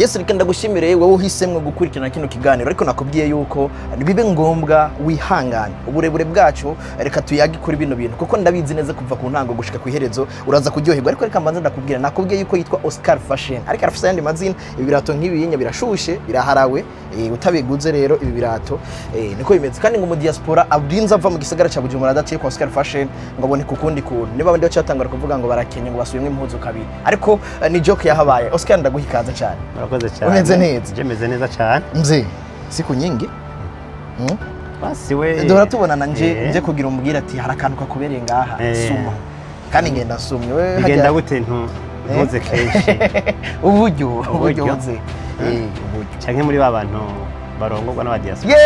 Yesu, reka ndagushimire wowe uhisemwe gukurikirana kino kiganiro, ariko nakubwiye yuko bibe ngombwa wihangane uburebure bwacu. Reka tuyage kuri bino bintu, kuko ndabizi neza kuva ku ntango gushika ku iherezo uraza kuryoherwa. Ariko reka mbanze ndakubwira, nakubwiye yuko yitwa Oscar Fashion, ariko arafise ayandi mazina. Ibi birato nk'ibiyinya birashushe, biraharawe, utabiguze rero ibi birato, niko bimeze. Kandi ngo mu diaspora abrinze ava mu gisagara ca Bujumbura adaciye kwa Oscar Fashion ngo abone kukundi kuntu niba abandi bacatangura kuvuga ngo barakenye, ngo basubiyemwo impuzu kabiri, ariko ni joke yahabaye. Oscar, ndaguha ikaze cyane. Murakoze cyane. Umeze neza? Je meze neza cyane. Mzee, siku nyingi. Basi we. Duhora tubonana nje kugira umbwire ati hari akantu kakubereye ngaha. Suma kandi ngenda sumye we. Bigenda gute ntuze kenshi? Uburyo, uburyo. Uburyo. Mzee, uburyo. Canke muri ba bantu barongorwa n'aba diaspora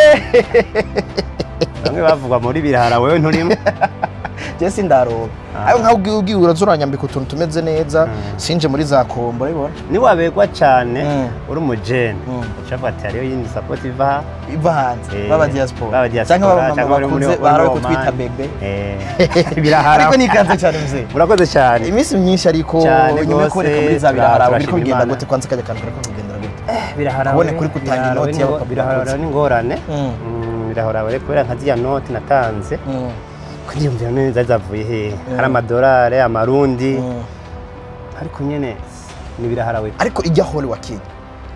bamwe bavugwa muri birahara, wewe nturimo? Je sindaroba. Ayo nkaho ugiye uraza uranyambika utuntu tumeze neza, sinje muri za kombo, urabibona. Niwabegwa cyane uri umujene, ucavuga ati hariyo yindi support iva iva hanze, baba diaspora, baba diaspora, cyangwa baba canke mama bari muri bakuze muri bahora Oman. kutwita bébé. Birahara. Ariko nikaze cyane, mzee. Murakoze cyane. Iminsi myinshi, ariko Cyane nyuma yo gose, kuboneka muri za birahara, biriko turashima bigenda Imana. gute? Kwanza kajya kantu kariko kugendera gute? Birahara. Kubone kuri gutanga inoti y'abapapa Birahara bakuze. n'ingorane. Birahara kubera nka ziriya noti natanze, ko ndiyumvira neza zavuye hehe, hari amadolari, amarundi, ariko nyene ni biraharawe. Ariko ijya hole wa Kenya,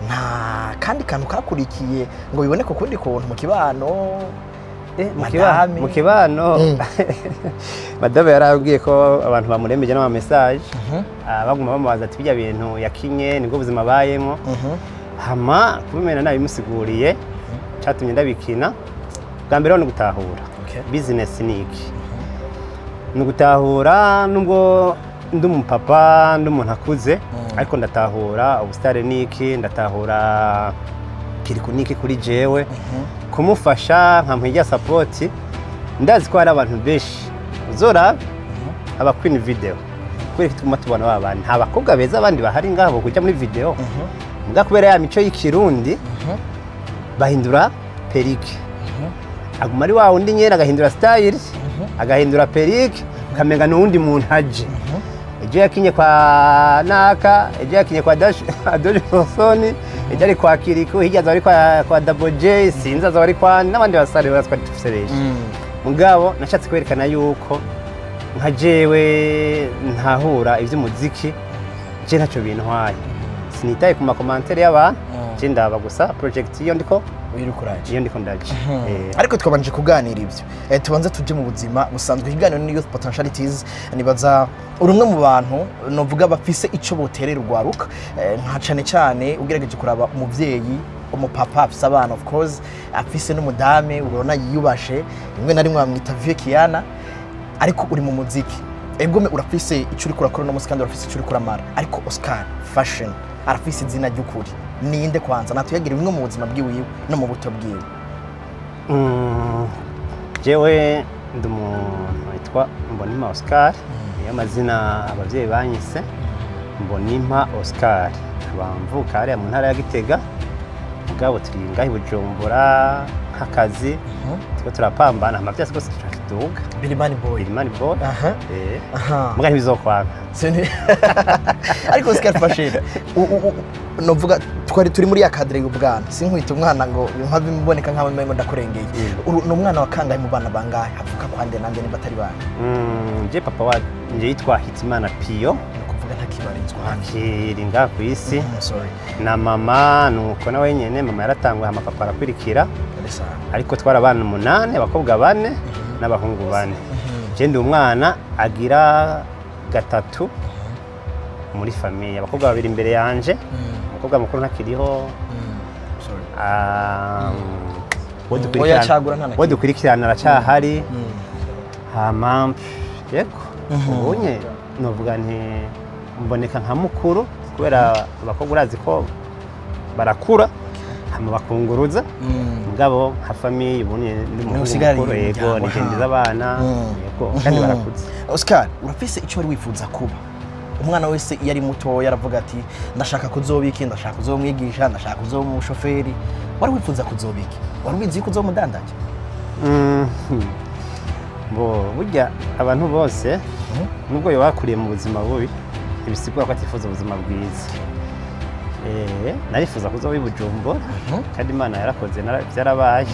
nta kandi kantu kakurikiye ngo biboneke ukundi kuntu mu kibano? Madame. Mu kibano, madame yarabwiye ko abantu bamurembeje n'ama message, baguma bamubaza ati bijya bintu yakinye nibwo buzima abayemo. Hama kubimena nabimusiguriye cyatumye ndabikina. Bwa mbere ni gutahura business ni iki, ni ugutahura nubwo ndi umupapa, ndi umuntu akuze, ariko ndatahura ubusitari ni iki, ndatahura Kirikou ni iki kuri jewe, kumufasha nkamuha ijya support. Ndazi ko hari abantu benshi uzora aba queen video, kubera ko tuguma tubona ba bantu, nta bakobwa beza abandi bahari ngabo kujya muri video, mbwa kubera ya mico y'ikirundi bahindura perruque, aguma ari wa wundi nyene, agahindura style, agahindura perruque, ukamenga n'uwundi muntu aje. Ejo yakinye kwa naka, ejo yakinye kwa Dash Adoje Sosoni, ejo ari kwa Kirikou, hirya azaba ari kwa Double J, sinzi azaba ari kwa n'abandi basare twari dufise benshi. Mugabo nashatse kwerekana yuko nka jewe ntahura ivy'umuziki, je ntacyo bintwaye, sinitaye ku ma commentaires y'abantu, je ndaba gusa project iyo ndiko uri kuraje. Iyo ndiko ndaje. Ariko twabanje kuganira ibyo, tubanze tuje mu buzima busanzwe. Ikiganiro ni Youth Potentialities. Nibaza uri umwe mu bantu novuga bafise ico boterera urwaruka, nka cane cane ugerageje kuraba umuvyeyi, umupapa afise abana, of course afise n'umudame ubona yiyubashe, rimwe na rimwe bamwita vieux Kiana, ariko uri mu muziki. Egome urafise ico uriko urakora uno munsi kandi urafise ico uriko uramara. Ariko Oscar Fashion arafise izina ry'ukuri ninde? Kwanza natuyagira bimwe mu buzima bwiwiwe no mu buto bwiwe. Jewe ndi umuntu witwa Mbonimpa Oscar, niyo mazina abavyeyi banyise, Mbonimpa Oscar. Nkaba mvuka hariya mu ntara ya Gitega, mugabo turi ngaha i Bujumbura nk'akazi, turiko turapambana, hama vyose rwose turakiduga. Birimani boy. Birimani boy. Muga ntibizokwanga. Ariko Oscar Fashion, novuga twari turi muri ya cadre y'ubwana, sinkwita umwana ngo mpave mboneka nkaho mbe ndakurengeye. Ni umwana wa kangahe mu bana bangahe, avuka kwande nande niba atari bana? Je papa wanje yitwa Hitimana Pio. Ni ukuvuga ntakibarizwa hano? Akiri ngaha ku isi. Sorry. Na mama nuko nawe nyene, mama yaratanguye, hama papa arakurikira. Kabisa. Ariko twari abana umunani, abakobwa bane n'abahungu bane. Je ndi umwana agira gatatu muri famille, abakobwa babiri imbere yanje, umukobwa mukuru ntakiriho. Sorry. Uwo Oya, cagura nta na uwo kimwe. dukurikirana aracahari. Hama yego, ubunye novuga nti mboneka nka mukuru kubera abakobwa urazi ko barakura hama bakunguruza, mugabo nka famille ubunye ndi umuhungu usigaranye mukuru, yego. umuryango, Nigendeza abana, yego, kandi barakuze. Oscar, urafise icyo wari wifuza kuba? Umwana wese iyo ari mutoya aravuga ati ndashaka kuzoba iki, ndashaka kuzomwigisha, ndashaka kuzoba umushoferi. Wari wifuza kuzoba iki? Wari ubizi yuko uzoba umudandaji? Bo burya abantu bose, nubwo yoba bakuriye mu buzima bubi, ntibisigura ko atifuza ubuzima bwiza. Narifuza kuzoba i Bujumbura kandi Imana yarakoze, byarabaye.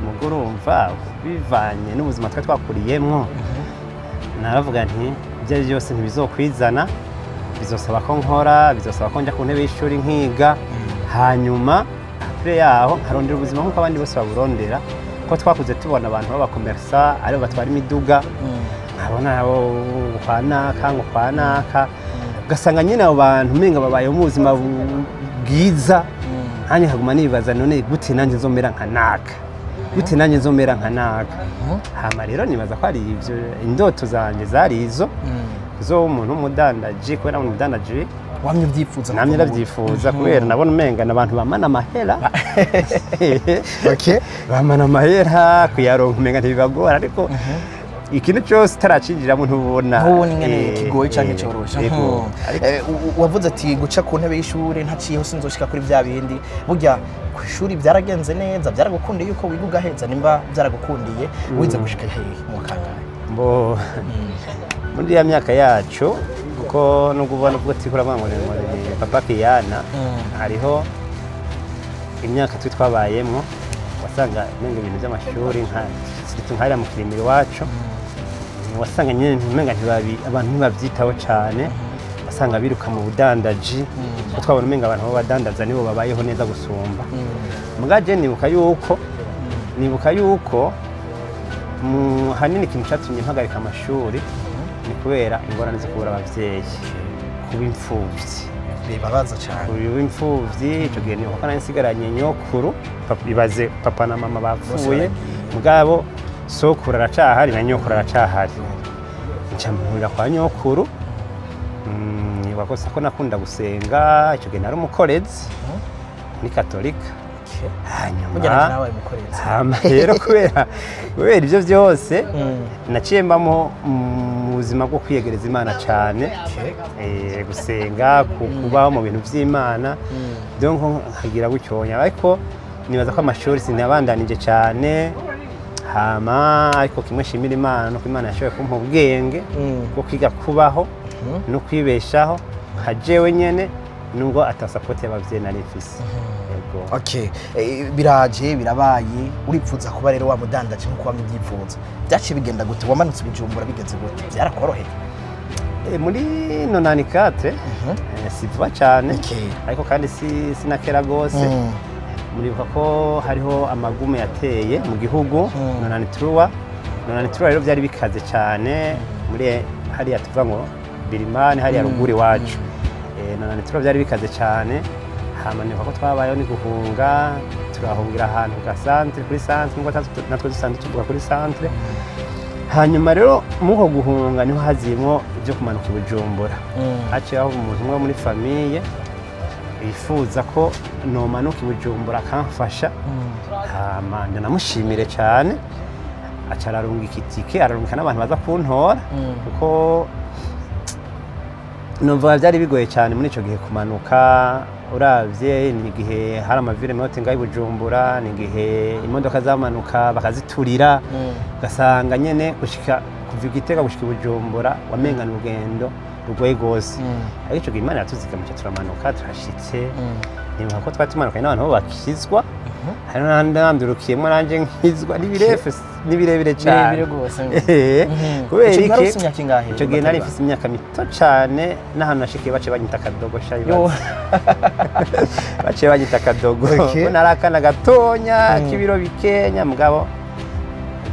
Mugo urumva bivanye n'ubuzima twari twakuriyemwo, naravuga nti ibyo ari byose ntibizokwizana, bizosaba ko nkora, bizosaba ko njya ku ntebe y'ishuri nkiga, hanyuma après yaho nkarondera ubuzima nk'uko abandi bose baburondera, ko twakuze tubona abantu b'abakomersa aribo batwara imiduga, nkabona abo kwa naka ngo kwa naka, ugasanga nyine abo bantu umenga babayeho mu buzima bwiza, nanjye nkaguma nibaza none gute nanjye nzomera nka naka, gute nanjye nzomera nka naka. Hama rero nibaza ko ari ibyo indoto zanjye zari izo zo umuntu w'umudandaji, kubera umudandaji wamye ubyifuza. Namye ndabyifuza kubera nabona umenga abantu bamana amahera. Okay. Bamana amahera, kuyaronka umenga ntibibagora, ariko ikintu cyose utaracinjiramo ntubona. Ntubona ingene kigoye canke coroshe. Yego. Wavuze ati guca ku ntebe y'ishuri ntaciyeho sinzoshika kuri bya bindi. Burya ku ishuri byaragenze neza, byaragukundiye yuko wiga ugaheza? Nimba byaragukundiye, wize gushika hehe, mu kangahe? Mbo muri ya myaka yacu, kuko nubwo ubona ubwo turiko uravuga ngo ni papa Kiyana, hariho imyaka twe twabayemwo wasanga umenga ibintu by'amashuri, nka nkariya mu Kirimiro iwacu, wasanga nyine umenga abantu ntibabyitaho cyane, wasanga biruka mu budandaji, kuko twabona umenga abantu b'abadandaza nibo babayeho neza gusumba. Muga je nibuka yuko mu hanini ikintu cyatumye mpagarika amashuri ni kubera ingorane zo kubura abavyeyi, kuba imfuvyi. Bibabaza cyane. Kuba imfuvyi ico gihe nibuka ko nari nsigaranye nyokuru. Ibaze papa na mama bapfuye, mugabo sokuru aracahari na nyokuru aracahari, nca mpurira kwa nyokuru. Nibuka ko nakunda gusenga, ico gihe nari umukorezi muri katolika. Hanyuma Burya nanjye nabaye umukorezi. Hama rero kubera ibyo byose naciye mbamo mu buzima bwo kwiyegereza Imana cyane, gusenga, kubaho mu bintu by'Imana, donc nkagira gutyonya. Ariko nibaza ko amashuri sinabandanije cyane. Hama ariko kimwe nshimira Imana nuko Imana yashoboye kumpa ubwenge bwo kwiga kubaho no kwibeshaho nka jewe nyene, nubwo ata support y'abavyeyi nari mfise. Yego. Okay. Biraje birabaye, uripfuza kuba rero wa mudandaje nkuko wamye ubyifuza. Byaciye bigenda gute? Wamanutse Bujumbura bigenze gute? Byarakoroheye? Muri 94, si vuba cyane, ariko kandi si sinakera rwose. Muribuka ko hariho amagume yateye mu gihugu 93. 93 rero byari bikaze cyane muri hariya tuvuga ngo Birimani, hariya ruguru iwacu. 93 byari bikaze cyane. Hama nibuka ko twabayeho ni guhunga, turahungira ahantu ka centre, kuri centre, nkuko natwe dusanzwe tuvuga kuri centre. Hanyuma rero muri uko guhunga niho haziyemwo ibyo kumanuka i Bujumbura. Haciye aho umuntu umwe wo muri famille yifuza ko nomanuka i Bujumbura akamfasha. Hama ndanamushimire cyane, aca ararungika itike, ararungika n'abantu baza kuntora, kuko numva byari bigoye cyane muri icyo gihe kumanuka. Uravye ni igihe hari amavire mote ngaho i Bujumbura, ni igihe imodoka zamanuka bakaziturira, ugasanga nyene gushika kuva i Gitega gushika i Bujumbura wamenga ni urugendo rugoye rwose. Ariko ico gihe Imana yatuzigama, turamanuka, turashitse. Nibuka ko twari tumanukanye n'abantu bo bakizwa, hari n'andurukiyemo nanje nkizwa n'ibirefu, ni birebire cyane. Birebire rwose. Kubera Ico gihe wari iki? ufise imyaka ingahe? Ico gihe nari mfise imyaka mito cyane, n'ahantu nashikiye baciye banyita akadogo sha. Yo. Baciye banyita akadogo. Ko nari akana gatonya k'ibiro bikenya, mugabo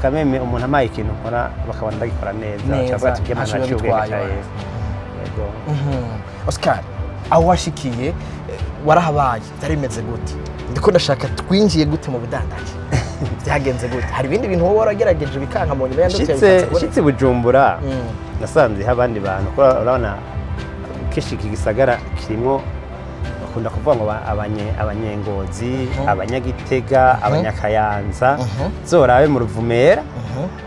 kameme umuntu amaye ikintu nkora bakabona ndagikora neza. Neza, baca bavuga ati, "Ubwenge ntaco biba ntaciye ubwenge bitwaye." ca Yesu." Yego. Oscar, aho washikiye warahabaye, byari bimeze gute? Ndiko ndashaka twinjiye gute mu budandaji, byagenze gute? Hari ibindi bintu wowe waragerageje bikanka mu nyuma ya ndoto yawe bikaza Nshitse Bujumbura, nasanzeho abandi bantu, kuko urabona kenshi iki gisagara kirimo bakunda kuvuga ngo abanyengozi, abanyagitega, abanyakayanza. Zorabe mu Ruvumera,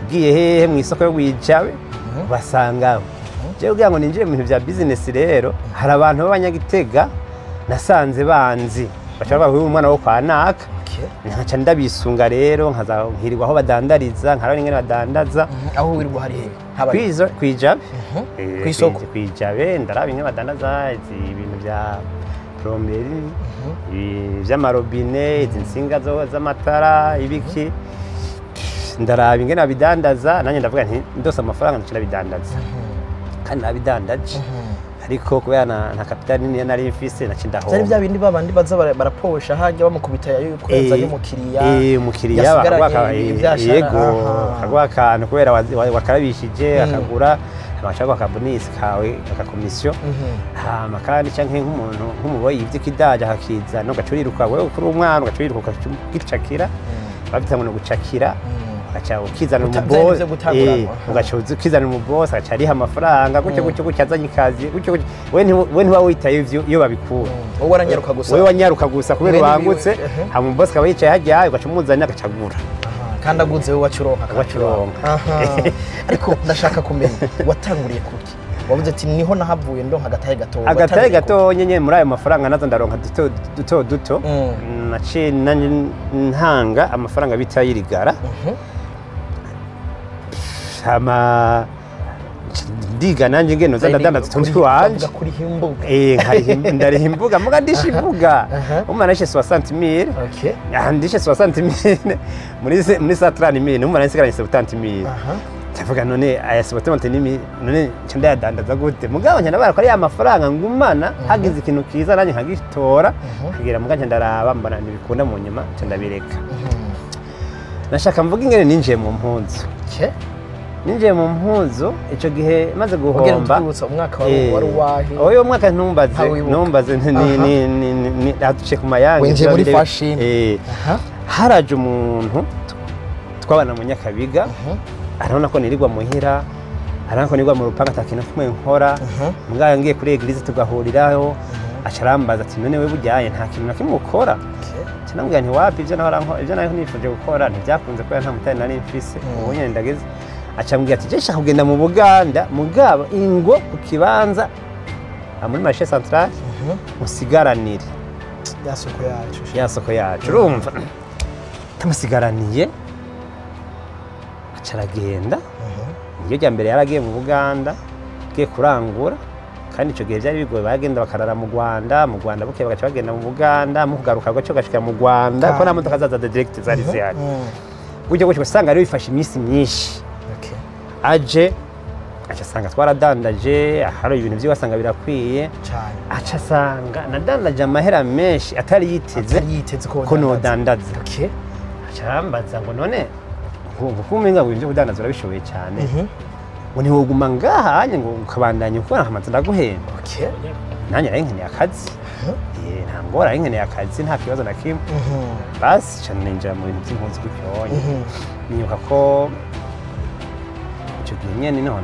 ugiye hehe mu isoko yo Gwijabe, ubasangaho. Jewe kugira ngo ninjire mu bintu bya business rero, hari abantu b'abanyagitega nasanze banzi, baca bavuga uyu mwana wo kwa naka. Nkaca ndabisunga rero, nkaza nkirirwa aho badandariza, nkarabona ingene badandaza. Aho wirirwa hari hehe? Habaye Kwizo Kwijabe. Kw'isoko. Kwijabe, ndaraba ingene badandaza ibintu bya plomberie, ibi vy'amarobine, izi nsinga z'amatara, ibiki. Ndaraba ingene babidandaza, nanjye ndavuga nti ndose amafaranga ndaca ndabidandaza, kandi nabidandaje, ariko kubera nta capital nini nari mfise, naca Byari ndahomba. bya bindi babandi baza baraposha hajya bamukubita yayo kurenza y'umukiriya. Umukiriya yasigaranye bakaguha ibyashara. yego, akaguha akantu kubera wakarabishije, akagura, bashaka akabonisi kawe, akakomisiyo. Hama kandi canke nk'umuntu nk'umuboyi yivye ikidaje akakizana, ugaca uriruka wewe kuri umwana, ugaca uriruka ukagicakira, bavyita ngo ni ugucakira, ugaca ukizana byari umubosi ivyo gutanguranwa. Ugaca ukizana umubosi, agaca ariha amafaranga gutyo gutyo gutyo, azanye ikazi gutyo gutyo. We ntiba witaye ivyo iyo babikura. Wowe waranyaruka gusa. Wewe wanyaruka gusa kubera Mwene ubangutse. biwe, ehe. Hama umubosi akaba yicaye harya, ugaca umuzanira agaca agura. Aha, kandi aguze wowe wacuronka. Wacuronka. Aha. Ariko ndashaka kumenya watanguriye kuki, wavuze ati niho nahavuye ndonka agatahe gato. Agatahe Watanguriye kuki? gato nyene, muri ayo mafaranga nazo ndaronka duto duto duto. Naciye nanje ntanga amafaranga bita yirigara. Hama ndiga nanje ngene noza ndadandaza utuntu twanje. Bavuga kuriha imbuga. Ndariha imbuga, muga ndisha imbuga. Umwana yishe 60,000. Ah, ndishe 60,000 muri 130,000, umwana nsigaranye 70,000. Ndavuga none aya 70,000 none nca ndayadandaza gute? Mugabo nca ndabara ko ari ya mafaranga ngumana, hagize ikintu kiza nanjye nkagitora nkagira, muga nca ndaraba mbona ntibikunda, mu nyuma nca ndabireka. Nashaka mvuga ingene ninjiye mu mpuzu. Ninjiye mu mpuzu ico gihe maze Ubwira guhomba. ntitwibutsa umwaka wari uwahe? Oyo mwaka ntumbaze. Ntawibuka. Ntumbaze, ni aduciye ku mayange. Winjiye muri fashion. Haraje umuntu twabana mu Nyakabiga, arabona ko nirirwa muhira, arabona ko nirirwa mu rupanga, ata kintu kimwe nkora. Mugabo ngiye kuri église tugahuriraho, aca arambaza ati: "None we bujyaye nta kintu na kimwe ukora?" Nca namubwira nti: "Wapi, ibyo nahora ibyo nari nifuje gukora ntibyakunze kubera nta mutari nari mfise, ubu nyene ndageze." Aca ambwira ati: "Je nshaka kugenda mu Buganda, mugabo ingo ku kibanza aha muri marché central musigaranire." Ya soko yacu. Ya soko yacu, urumva tamusigaraniye, aca aragenda. Niyo rya mbere yaragiye mu Buganda, agiye kurangura, kandi ico gihe byari bigoye, bagenda bakarara mu Rwanda, mu Rwanda bukeye bagaca bagenda mu Buganda, mu kugaruka gace gashika mu Rwanda, ko nta modoka zaza direct zari zihari. Gutyo gutyo usanga rero bifashe iminsi myinshi. Aje aca asanga twaradandaje, hari ibintu vyiwe asanga birakwiye. Cyane. Aca asanga nadandaje amahera menshi atari yiteze. Atari yiteze ko ko nodandaza. Aca arambaza ngo: "None ngo kumenga ngo ibintu vyo kudandaza urabishoboye cyane, ngo ntiwoguma ngaha ngo ukabandanya ukora nkamaze ndaguhemba?" Nanjye nari nkeneye akazi. Nta ngorane, nari nkeneye akazi, nta kibazo na kimwe. Basi ca ninjira mu bintu by'impuzu gutyonya. Nibuka ko icyo gihe nyene niho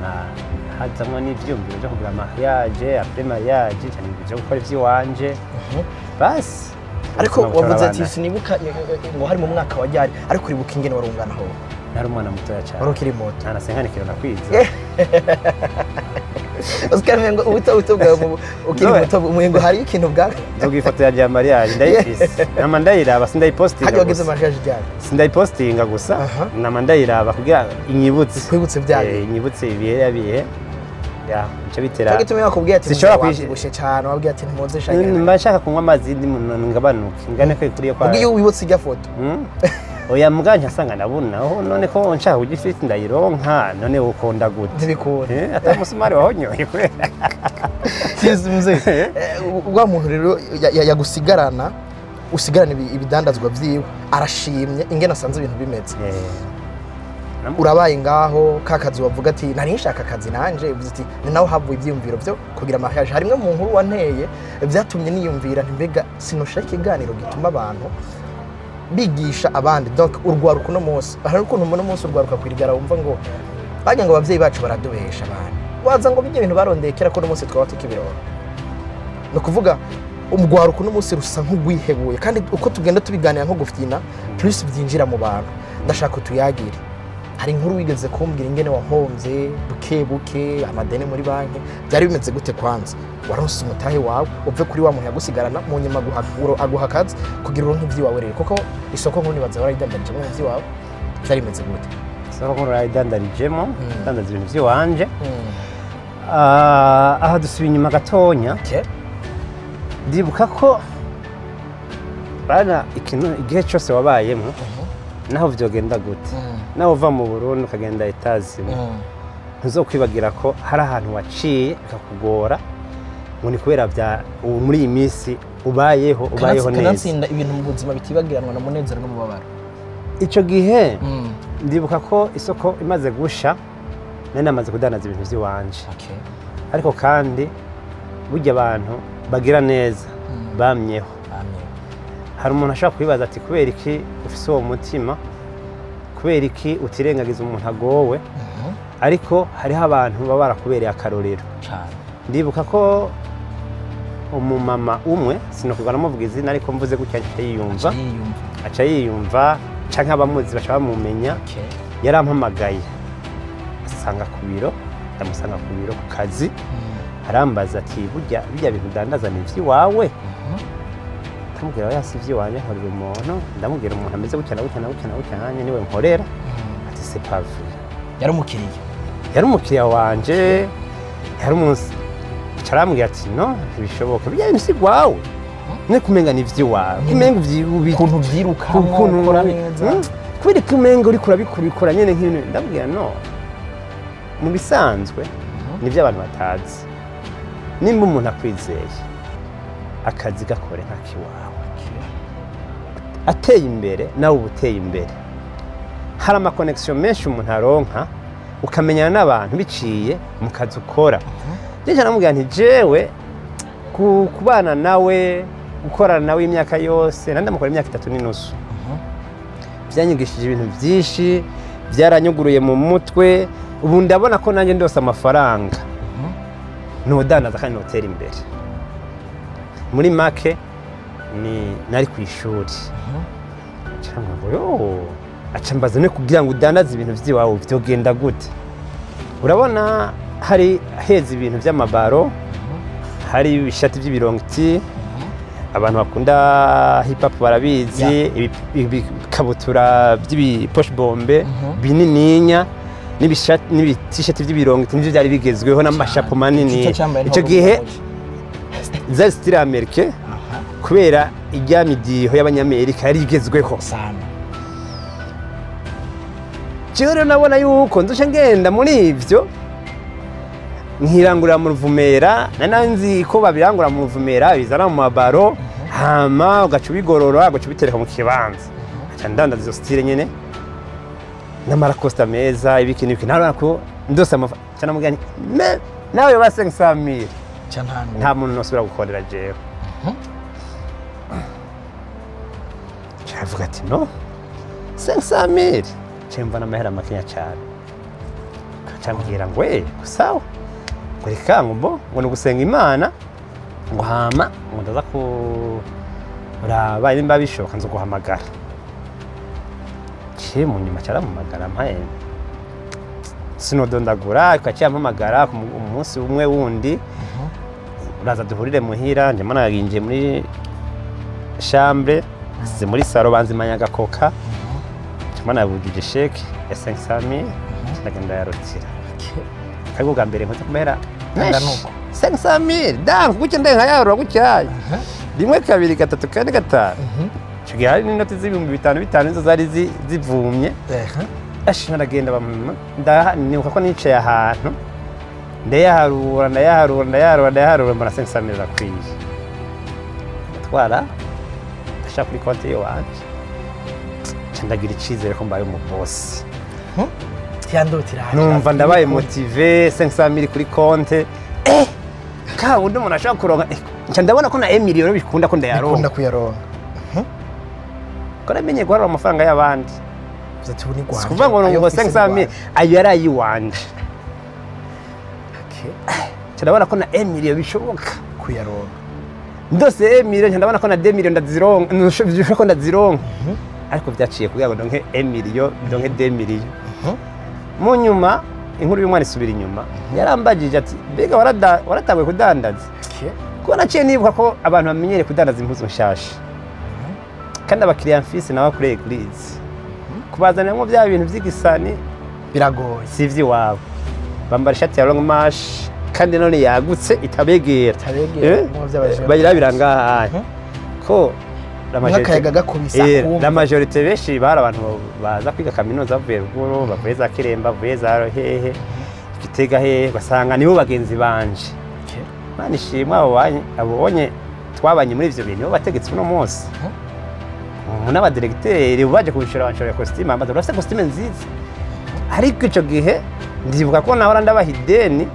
hazamwo n'ivyiyumviro vyo kugira mariage, après mariage ca nibuka ivyo gukora ivy'iwanje. Basi Ariko ubuzima wavuze ati buca sinibuka ngo hari mu mwaka wa ryari, ariko uribuka ingene wari ungana ho? Nari umwana mutoya cane. Wari ukiri muto. Nta na 50 kilo nakwiza. Oscar, umengo ubuto buto bwawe ukiri muto, umengo hari ikintu bwa Nzoga ifoto yanje ya mariage ndayifise, nama ndayiraba, sindayipostinga Hajya wagize gusa. mariage ryari? Sindayipostinga gusa. Nama ndayiraba kugira inyibutse. Ikwibutse bya bihe. Inyibutse ibihe ya bihe ya bice bitera. Cyo gituma bakubwiye ati Sinshobora wabyibushye cyane, wabwiye ati ntimuze shaka. Mba nshaka kunywa amazi ndi ngabanuke ngane ko ikuriye kwa Ubwo iyo wibutse ijya foto? Oya, mbwa nkasanga ndabona aho none ko nshaka kurya ifiriti ndayironka, none ukunda gute? Ntibikunda. Ata musumari wahonyoye kubera. Yes, mzee. Wa muntu rero yagusigarana, usigarana ibidandazwa vyiwe, arashimye ingene asanze ibintu bimeze. Urabaye ngaho ka kazi wavuga ati nari nshaka akazi nanje, uvuze ati ni naho havuye ivyiyumviro vyo kugira mariage. Harimwe mu nkuru wanteye vyatumye niyumvira nti mbega sinoshaka ikiganiro gituma abantu bigisha abandi, donc urwaruka uno munsi. Hari ukuntu uno munsi urwaruka kwirigara wumva ngo bagira ngo abavyeyi bacu baradubesha abantu, waza ngo bijye ibintu barondeye kera ko uno munsi twaba tukibironka. Ni ukuvuga umugwaruka uno munsi rusa nk'ugwihebuye, kandi uko tugenda tubiganira nko gufyina plus byinjira mu bantu. Ndashaka utuyagire, hari inkuru wigeze kumbwira ingene wahombye buke buke amadeni muri banki. Byari bimeze gute? Kwanza waronse umutahe wawe, uve kuri wa muntu yagusigarana, mu nyuma aguha akazi kugira uronke ivy'iwawe rero, kuko isoko nkuru nibaza warayidandarijemo ivy'iwawe. Byari bimeze gute? Isoko nkuru narayidandarijemo, ndandaza ibintu vy'iwanje. Ah, aha dusubiye inyuma gatonya. Ndibuka ko bana ikintu igihe cyose wabayemo, naho vyogenda gute, naho uva mu Burundi ukagenda Etazini, ntuzokwibagira ko hari ahantu waciye bikakugora, ngo ni kubera bya ubu muri iyi minsi ubayeho neza. Kanatsinda ibintu mu buzima bitibagiranwa na munezero n'umubabaro. Icyo gihe ndibuka ko isoko imaze gusha nari namaze kudandaza ibintu by'iwanje. Ariko kandi burya abantu bagira neza bamyeho. Amen. Hari umuntu ashobora kwibaza ati kubera iki ufise uwo mutima, kubera iki utirengagiza umuntu agowe, ariko hariho abantu baba barakubereye akarorero. Cyane. Ndibuka ko umumama umwe, sinokwiga namuvuga izina ariko mvuze gutya aca yiyumva, Yiyumva. aca yiyumva canke abamuzi baca bamumenya. Yarampamagaye asanga ku biro, ndamusanga ku biro ku kazi, arambaza ati burya bijya bintu udandaza ni ivy'iwawe? Ndamubwira oya si ivy'iwanje, nkorera umuntu. Ndamubwira umuntu ameze gutya na gutya na gutya na gutya, nanjye niwe nkorera. Ati c'est pas vrai. Yari umukiriya. Yari umukiriya wanje, yari umunsi. Aca arambwira ati no ntibishoboka, bijya bintu si gwawe, ne kumenga ni ivy'iwawe, kumenga Ukuntu ubyirukamwo, ukuntu ukora neza. Kubera ko umenga uriko urabikora nyene nk'ibintu. Ndabwira no mu bisanzwe nivyo abantu batazi, nimba umuntu akwizeye akazi gakore nk'akiwawe, ateye imbere nawe uba uteye imbere. Hari ama connexion menshi umuntu aronka, ukamenyana n'abantu biciye mu kazi ukora. Jewe namubwira nti jewe kubana nawe, gukorana nawe imyaka yose, nandi ndamukora imyaka 3.5, byanyigishije ibintu byinshi, byaranyuguruye mu mutwe. Ubu ndabona ko nanjye ndose amafaranga nodandaza kandi notera imbere. Muri make ni nari ku ishuri cyangwa ngo yo aca mbaza ne kugira ngo udandaze ibintu by'iwawe vyogenda gute. Urabona hari heza ibintu by'amabaro, hari ibishati by'ibirongiti, abantu bakunda hip hop barabizi, ibikabutura by'ibipoche bombe binininya n'ibishati n'ibitishati by'ibirongiti nivyo byari bigezweho n'amashapo manini. Ico cyambaye Ico ntabwo gihe muzi. zari style américain, kubera ijya midiho y'abanyamerika yari igezweho. Sana. Jewe rero nabona yuko nzoca ngenda muri ivyo nkirangurira mu Ruvumera, nari nzi ko babirangura mu Ruvumera bizana mu mabaro, hama ugaca ubigorora ugaca ubitereka mu kibanza, nca ndandaza izo style nyene n'amarakosta meza ibiki n'ibiki. Nabona ko ndose amafaranga, nca namubwira nti me nawe yoba 500,000 Ca ntango. nta muntu nosubira gukorera jewe. Avuga ati no 500,000, nca mva n'amahera makenya cyane. Acambwira ngo sawa, ngo reka ngo bo ngo ni ugusenga Imana, ngo hama ngo ndaza kuraba nimba bishoboka nzoguhamagara. Ciye mu nyuma carampamagara mpaye sinodondagura, ariko yaciye ampamagara ku umunsi umwe wundi, uraza duhurire muhira. Njye mbona yinjiye muri chambre, asize muri salo banzimanya agakoka, mbona yabujije chèque ya 500,000, ndagenda yarutira. Ariko bwa mbere nkoze kumera Angana uko. 500,000 dank gutya ndenka yarura gutya, 1 2 3 4 5. Ico gihe hari n'inoti z'ibihumbi bitanu bitanu nizo zari zivumye. Ashi naragenda nibuka ko nicaye ahantu ndayaharura ndayaharura ndayaharura ndayaharura, mbona 500,000 irakwiye, ndatwara ndashaka kuri konti yiwanje, nca ndagira icizere ko mbaye umubosi. Tiyandotira. Numva ndabaye motivé, 500,000 kuri konte, ka wundi umuntu ashobora kuronka, nca ndabona ko na emiliyoni bikunda ko Bikunda ndayaronka, kuyaronka. ko namenye guharura amafaranga y'abandi. Uza tubuni Si kuvuga ngo ngo 500,000 ayo yari ayiwanje. Nca ndabona ko na emiliyoni bishoboka Kuyaronka. Ndose emiliyoni, nca ndabona ko na 2 millions ndazironka, bishoboka ko ndazironka, ariko vyaciye kugira ngo ndonke emiliyoni, ndonke 2 millions. Mu nyuma inkuru y'umwana isubira inyuma, yarambagije ati mbega waratanguye kudandaza? Kuko naciye nibuka ko abantu bamenyereye kudandaza impuzu nshasha, kandi abakiriya mfise nabo kuri église, kubazaniramwo bya bintu vy'igisani Biragoye. si ivy'iwabo, bambara ishati ya longue manche. kandi none yagutse itabegera. Itabegera, mu vy'abajene. Bayirabira ngaha ko la Nk'akayaga gakubise akumva. La majorité benshi bari abantu baza kwiga kaminuza bavuye ruguru, bavuye za Kiremba, bavuye za hehe, Gitega hehe, basanga nibo bagenzi banje. Mana ishimwe, abo bonye twabanye muri ivyo bintu nibo bategetsi uno munsi. Ubu n'abadiregiteri baje kubishora, banshorera costume, ambaza urafise costume nziza. Ariko ico gihe ndibuka ko nahora ndabaha ideni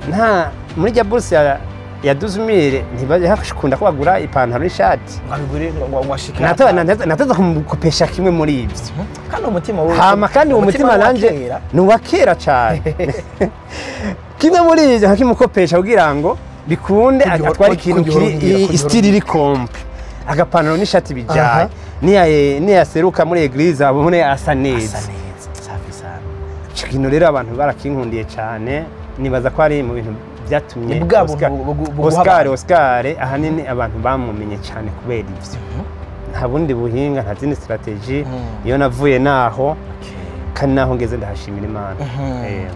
nta muri rya bourse ya 12 000, ntibakunda ko bagura ipantaro n'ishati. Ngo abigure ngo ashike. Nateza kumukopesha kimwe muri ivyo. Kandi umutima wowe Hama kandi uwo mutima ni uwa nanje kera. Ni uwa kera cyane. Kimwe muri ivyo nkakimukopesha kugira ngo bikunde atware ikintu kiri style iri complet, agapantaro n'ishati bijyanye, niyaseruka muri église abone asa neza. Asa neza, safi sana. Ico kintu rero abantu barakinkundiye cyane, nibaza ko ari mu bintu byatumye Ni bwa buntu buguha Oscar abantu. Oscar ahanini abantu bamumenye cyane kubera ivyo, nta bundi buhinga, nta zindi stratégie. Iyo navuye naho kandi naho ngeze ndahashimira Imana.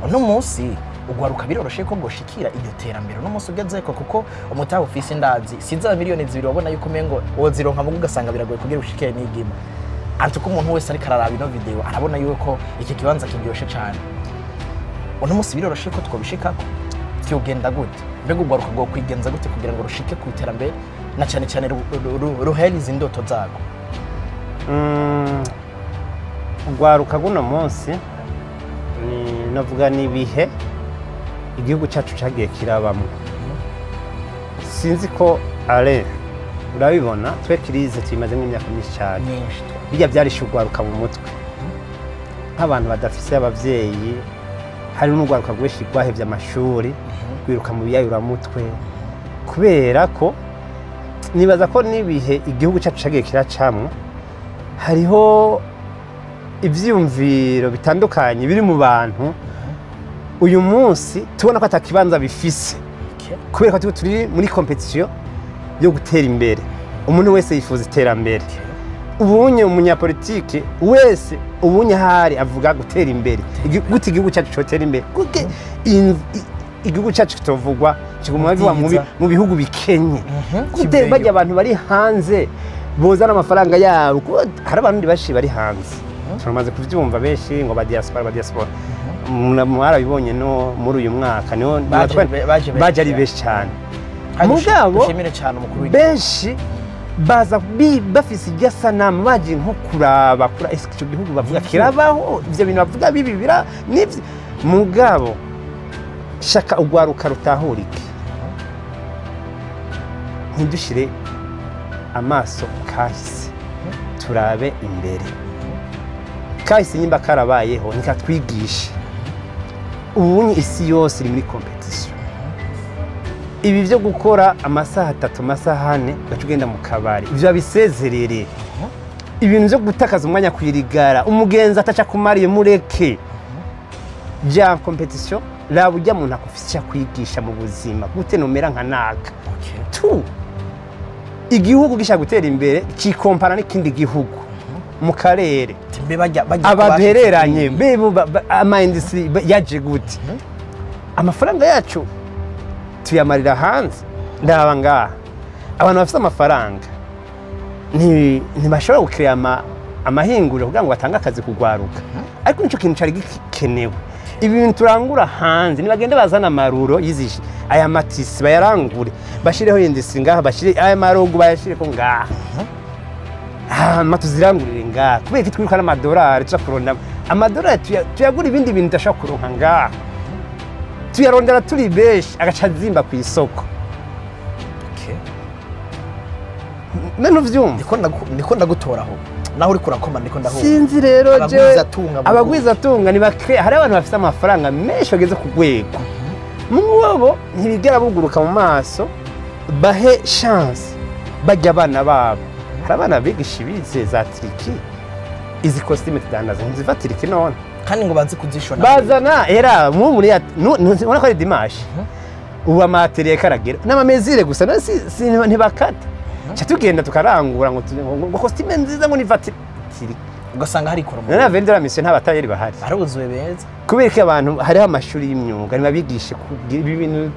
Uno munsi ugwaruka biroroshe ko goshikira iryo terambere uno munsi ugezeko, kuko umutahe ufise indazi sinzi 2 miliyoni wabona yuko umengo wozironka mugo ugasanga biragoye kugira ushikire n'igima. Antuko umuntu wese ariko araraba ino video arabona yuko iki kibanza kiryoshe cyane. Uno munsi biroroshe ko twobishikako? Vyogenda gute? Mbega ugwaruka rwo kwigenza gute kugira ngo rushike ku iterambere, na cyane cyane ruherize indoto zago? Ugwaruka guno munsi ni navuga n'ibihe igihugu cyacu cyagiye kirabamo, sinzi ko are urabibona, twe crise tuyimazemo imyaka myinshi cyane. Myinshi. Bijya byarishe ugwaruka mu mutwe, nk'abantu badafise abavyeyi. Hari n'urwaruka rwinshi rwahevye amashuri, rwiruka mu biyayuramutwe, kubera ko nibaza ko n'ibihe igihugu cyacu cyagiye kiracamwo, hariho ivyiyumviro bitandukanye biri mu bantu. Uyu munsi tubona ko atakibanza bifise, kubera ko turi muri compétition yo gutera imbere. Umuntu wese yifuza iterambere. Ubunye umunyapolitike wese ubunye ahari avuga gutera imbere. Gute igihugu cyacu cotera imbere, gute igihugu cyacu kitovugwa kiguma bivugwa Byiza. mu bihugu bikenye, gute Kiveyo. bajya abantu bari hanze bozana amafaranga yabo? Kuko hari abantu benshi bari hanze, turamaze kuvyumva benshi ngo ba diaspora, ba diaspora. Mwarabibonye no muri uyu mwaka niho Baje benshi baje ari cyane. benshi cyane. Kandi Mugabo dushimire cyane umukuru w'igihugu. Benshi baza bafise iryo sanamu, baje nko kuraba kura ese icyo gihugu bavuga kirabaho, ivyo bintu bavuga bibi bira nivyo. Mugabo shaka ugwaruka rutahurike, ntidushire amaso kahise, turabe imbere. Kahise nyimba karabayeho nikatwigishe. Ubunye isi yose iri muri compétition. Ibi byo gukora amasaha 3, amasaha 4, ugaca ugenda mu kabari, ibyo babisezerere. Ibintu byo gutakaza umwanya kwirigara, umugenzi ataca kumariye, mureke. Bya compétition, raba ujya muntu akufise icyo akwigisha mu buzima, gute nomera nka naka. Tu igihugu gishaka gutera imbere kikompara n'ikindi gihugu mu karere. Mbe bajya Abaduhereranye bebo ama industrie yaje gute? Amafaranga yacu tuyamarira hanze. Ndaba ngaha abantu bafite amafaranga ntibashobora gukira amahinguriro kugira ngo batange akazi kugwaruka, ariko nico kintu cari gikenewe. Ibi bintu turangura hanze, nibagende bazana amaruro yizishe aya ma tissus, bayarangure, bashireho industrie ngaha, bashire aya marogo, bayashireko ngaha, hama tuzirangurire ngaha. Kubera iki twiruka n'amadolari tuza kuronda amadolari? Tuyagura ibindi bintu tudashobora kuronka ngaha, tuyarondera turi benshi, agaca azimba ku isoko. Mbe ntuvyumva? Ndiko ndagutoraho naho uriko urakoma, ndiko ndahura. Sinzi rero je. Abagwizatunga. Abagwizatunga ni bake. Hari abantu bafite amafaranga menshi bageze ku rwego, mubo ntibigera buguruka mu maso bahe chance bajya abana babo. Hari abana bigisha ibize za Turquie, izi costume tudandaza ntiziva Turquie none? Kandi ngo bazi kuzishona. Bazana era mu muri ubona ko ari dimanche ubu ama atelier karagera n'ama mesures gusa no ntibakata, ca tugenda tukarangura ngo ngo costume nziza ngo niva Turquie. Ugasanga hari ikora. None avenue de la Mission nta batayeri bahari? Haruzuye beza. Kubera ko abantu hariho amashuri y'imyuga, nibabigishe kugira ibi bintu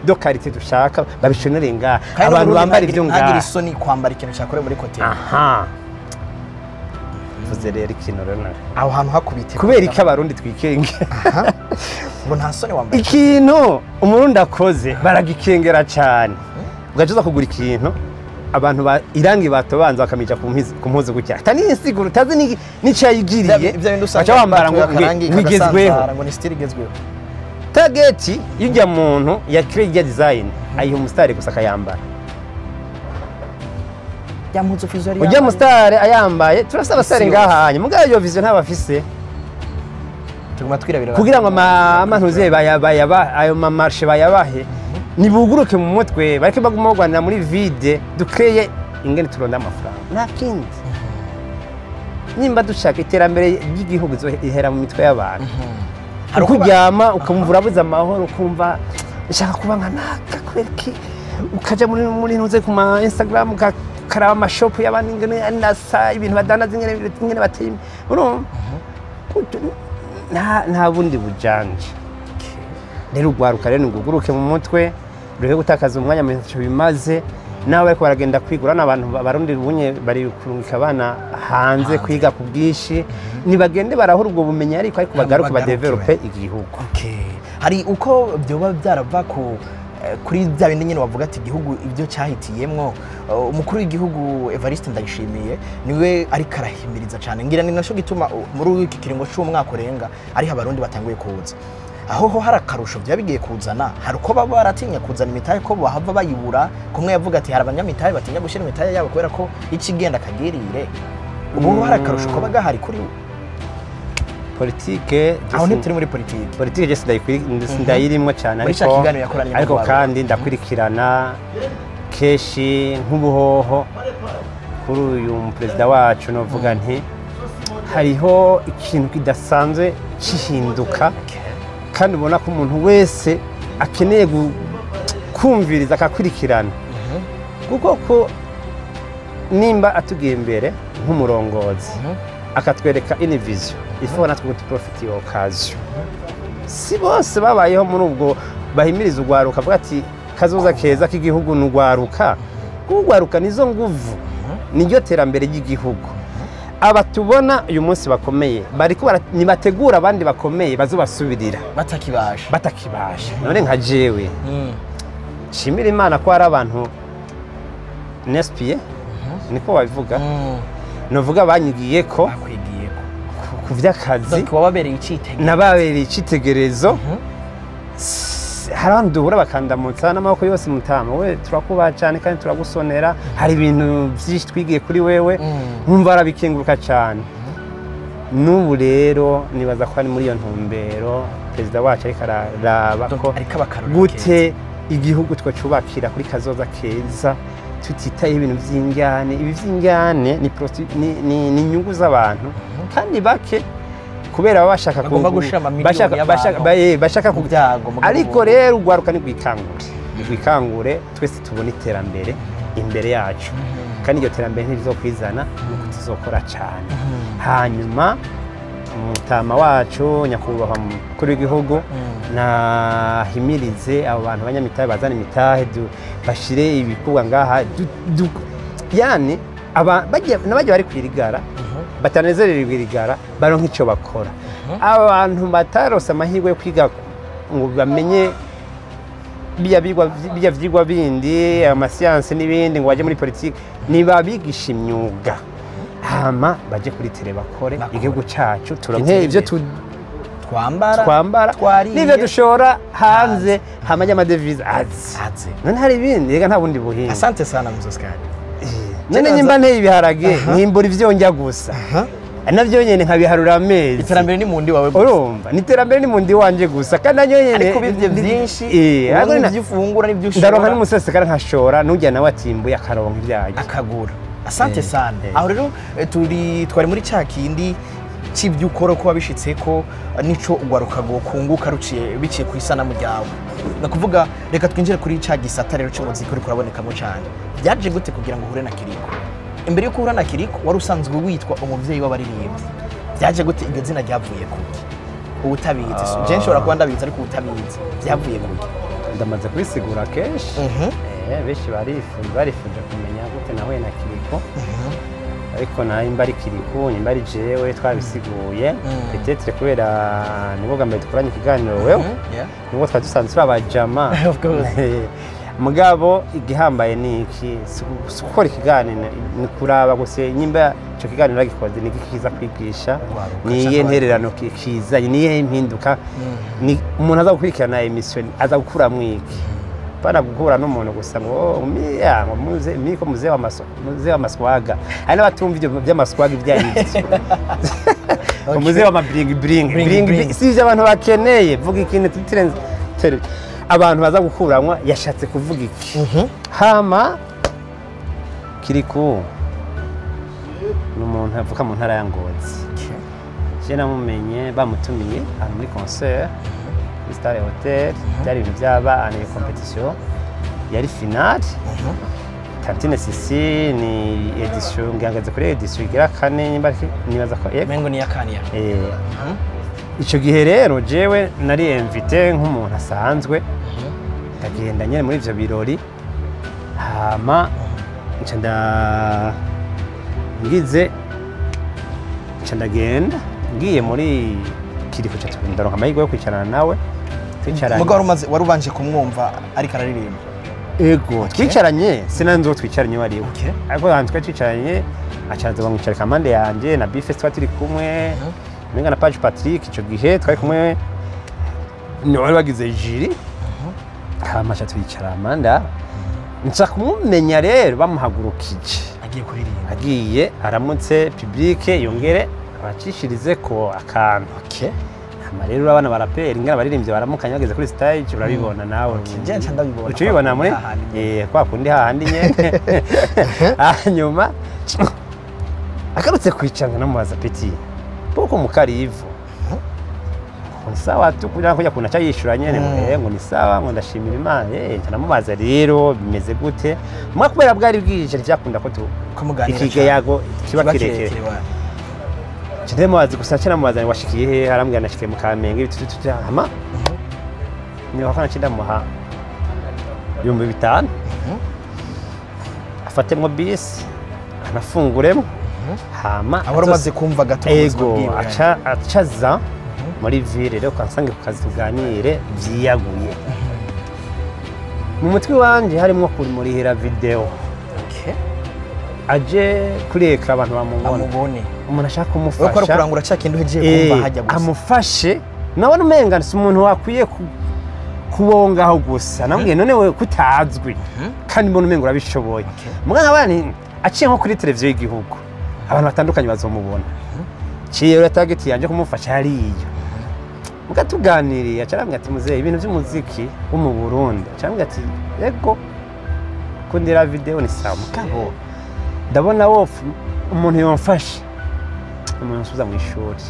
de qualité dushaka, babishonere ngaha, Kandi abantu n'Uburundi bambara ibyo ntagire ngaha. isoni kwambara ikintu cyakorewe muri coton. Aha vuze rero ikintu rero Aho hantu hakubite. Kubera iki Abarundi twikenge? Ngo nta soni wambaye. Ikintu Umurundi akoze baragikengera cyane, ugaca uza kugura ikintu, abantu ba irangi batobanza bakamija ku mpuzu gutya, ata n'insiguro utazi n'ico yayigiriye. Ibyo bintu usanga baca bambara ngo akarangi bigezweho. kagasanzara, ngo ni style igezweho. Target y'ujya muntu ya créé irya design, ayiha umusitari gusa akayambara. Ya mpuzu Fizo yari Ujya yambaye. Musitari ayambaye, turafise abasitari Isi ngaha yose. hanyuma mugabo iyo vision ntabafise. Tuguma twirabira. Kugira ngo amantuze ayo ma marchés bayabahe, nibuguruke mu mutwe, bareke baguma bagwanira muri vide. Dukreye ingene turonda amafaranga, nta kindi. Nimba dushaka iterambere ry'igihugu, ihera mu mitwe y'abantu. Hari uko Ukuryama ukumva urabuze amahoro, ukumva nshaka kuba nka naka, kubera iki? Ukaja muri ntuze ku ma Instagram, ukaraba amashopu y'abandi ingene nasa, ibintu badandaza, ingene bateye urumva. Nta bundi bujanja. Rero urwaruka rero niguguruke mu mutwe, rureke gutakaza umwanya mu bintu bimaze. Nawe bariko baragenda kwigura n'abantu Abarundi bunye bari kurungika abana hanze kwiga ku bwinshi, nibagende barahura ubwo bumenyi, ariko bagaruke bagaruke. Badevelope igihugu. Okay. Hari uko byoba byarava ku kuri bya bindi nyine wavuga ati igihugu ibyo cyahitiyemwo, umukuru w'igihugu Evariste Ndayishimiye niwe ariko arahimiriza cyane, ngira ni naco gituma muri iki kiringo c'umwaka urenga ariho Abarundi batanguye kuza. Aho ho hari akarusho byaba bigiye kuzana? Hari uko baba baratinya kuzana imitahe ko bahava bayibura? Kumwe yavuga ati hari abanyamitahe batinya gushyira imitahe yabo kubera ko ikigenda kagirire. Ubu ho hari akarusho koba gahari kuri we? Politike Aho ntituri muri politike. Politike je sindayirimwo cyane. Muri ca Ariko kiganiro yakoranye ariko n'urwaruka. kandi ndakurikirana kenshi nk'ubuhoho kuri uyu perezida wacu, novuga nti hariho ikintu kidasanzwe kihinduka, kandi ubona ko umuntu wese akeneye kumviriza akakurikirana, kuko ko nimba atugiye imbere nk'umurongozi akatwereka une vision, il faut natwe ngo tuprofite iyo occasion. Si bose babayeho muri ubwo bahimiriza urwaruka, avuga ati kazoza keza k'igihugu ni urwaruka, kuko urwaruka nizo nguvu, niryo terambere ry'igihugu. Aba tubona uyu munsi bakomeye bariko nibategura abandi bakomeye bazobasubirira batakibasha. Batakibasha. None nka jewe nshimira Imana ko hari abantu nespiye, niko babivuga, novuga banyigiye ko Bakwigiyeko. ku vy'akazi. Donc wababereye icitegererezo. Nababereye icitegererezo. Hari abantu duhura bakandamutsa n'amaboko yose: "Mutama we, turakubaha cyane kandi turagusonera, hari ibintu byinshi twigiye kuri wewe." Nkumva barabikenguruka cyane. N'ubu rero nibaza ko ari muri iyo ntumbero perezida wacu ariko araraba Donc ko ariko abakarorero. Gute igihugu twacubakira kuri kazoza keza, tutitaye ibintu vy'injyane. Ibi vy'injyane ni inyungu z'abantu kandi bake, kubera baba bashaka Bagomba gushira amamiliyoni y'abantu bashaka mu byago, mugabo Ariko rero urwaruka nigwikangure, nigwikangure, twese tubona iterambere imbere yacu, kandi iryo terambere ntirizokwizana nuko tuzokora cyane. Hanyuma umutama wacu nyakubahwa mukuru w'igihugu nahimirize abo bantu banyamitahe bazana imitahe, bashire ibikorwa ngaha, yani n'abajya bari kwirigara batanezererwa irigara baronka icyo bakora. Abantu batarose amahirwe yo kwiga ngo bamenye bijya vyigwa bindi, amasiyanse n'ibindi, ngo baje muri politiki, nibabigisha imyuga hama baje kuri terrain bakore. Bakore. Igihugu cacu turonke Gitere ivyo imbere. Twambara, twambara twariye. n'ivyo dushora hanze, hama y'amadevize aze. Aze. None hari ibindi rega, nta bundi buhinga. Asante sana, Mzee Oscar. None nyimba nteye ibiharage, nkimbura ivyo njya gusa, navyo nyene nkabiharura amezi. Iterambere ni mundi wawe gusa. Urumva, ni iterambere ni mundi wanje gusa, kandi nanyo nyene Ariko bivye byinshi, ariko ubona ibyo ufungura n'ibyo ushora. Ndaronka n'umusesekara nkashora, n'ujya nawe atimbuye akaronka ibyaje. Akagura. Asante sana. Eh. Aho rero turi twari muri cya kindi cy'ibyo ukora ko wabishitse ko nico ugwaruka kunguka ruciye biciye ku isanamu ryawe. Ndakuvuga reka twinjire kuri cya gisata rero cy'umuziki uri kurabonekamo cyane. Byaje gute kugira ngo uhure na Kiriko? Imbere yo guhura na Kirikou wari usanzwe witwa umuvyeyi w'abaririmbyi. Byaje gute? Iryo zina ryavuye kuki? Ubutabizi, je nshobora kuba ndabizi, ariko ubutabizi, byavuye kuki? Ndamaze kubisigura kenshi. Benshi barifuje kumenya gute nahuye na Kirikou, ariko nimba ari Kirikou, nimba ari jewe, twabisiguye. Peut-être kubera nibwo bwa mbere dukoranye ikiganiro wewe, nubwo twari dusanzwe turi abajama. Of course. Mugabo igihambaye ni iki? Si gukora ikiganiro, ni kuraba gusa nyimba ico kiganiro bagikoze ni iki kiza kwigisha, Urwaruka ni iyihe canke ntererano kizanye, ni iyihe impinduka, ni umuntu aza gukurikirana émission aza gukuramwo iki, pana guhura n'umuntu gusa ngo "Oh, miya ngo muze miko muze wa maso muze wa maswaga." Hari n'abatumva ibyo by'amaswaga ibyo ari byo, muze wa mabling bling. Bling, bling bling. Si ibyo abantu bakeneye. Vuga ikintu tutirenze abantu baza gukuramwo, yashatse kuvuga iki. Hama Kirikou ni umuntu avuka mu ntara ya Ngozi. Je namumenye bamutumiye ahantu muri concert muri Star Hotel. Byari ibintu by'abana, iyo compétition yari finale. Tantine Sisi ni édition, ngihagaze kuri édition igira kane, nimba nibaza ko yego. Mengo ni yakaniya. Ico gihe rero jewe nari invité nk'umuntu asanzwe, ndagenda nyene muri ivyo birori. Hama nca nda ngize nca ndagenda, ngiye muri Kirikou, ca ndaronka amahirwe yo kwicarana nawe, twicaranye. Mugabo wari umaze, wari ubanje kumwumva ariko araririmba? Ego, twicaranye, sinanzi uwo twicaranye uwo ari we. Ariko ahantu twari twicaranye, acaza bamwicarika amande yanje na Bife, twari turi kumwe umenga na Page Patrick. Ico gihe twari kumwe, ni wari wagize jury. Hama aca twicara amanda, nca kumumenya rero bamuhagurukije agiye kuririmba. Agiye aramutse public, yongere abacishirize ko akantu. Hama rero urabona baraperi ingana abaririmbyi baramukanya bageze kuri stage, urabibona nawe. Je nca ndabibona. Uca ubibona muri Hahandi nyene. Kwa kundi hahandi nyene. Hanyuma agarutse kwicara, namubaza: "Petit, poko mukarivu ngo ni sawa tu?" Kugira kujya kuntu aca yishura nyene ngo ngo ni sawa, ngo ndashimira Imana. Nca namubaza rero bimeze gute mwa, kubera bwari bwije ntivyakunda ko tu Kumuganira ikigeyago kiba kiba kirekire. kirekire, wa. Nca ndamubaza gusa, nca namubaza ngo washikiye he? Arambwira nashikiye mu Kamenge ibitu tu. Hama niho kana nca ndamuha 5000 afatemwo bisi anafunguremo, hama Aho wari umaze kumva gato mu buzima ego bwiwe. Aca acaza muri ville rero kansange ku kazi tuganire vyiyaguye. Mu mutwe wanje harimwo kumurihira vidéo aje kureka abantu bamubona, amubone, umuntu ashaka wowe ko ari kumufasha. kurangura cya kintu uhejeje kumva hajya gusa. Amufashe nabona umenga si umuntu wakwiye kubongaho gusa. Namubwiye: "None we kutazwi kandi mbona umenga urabishoboye?" Muganga abana aciye nko kuri televiziyo y'igihugu, abantu batandukanye bazomubona. Ciye rero target yanje kumufasha hariyo. Muga tuganiriye, aca arambwira ati: "Muzehe, ibintu by'umuziki wo mu Burundi." Aca arambwira ati: "Yego, kundira vidéo ni sawa, mugabo ndabona wofu umuntu yomfasha, umuntu nsubiza mu ishuri."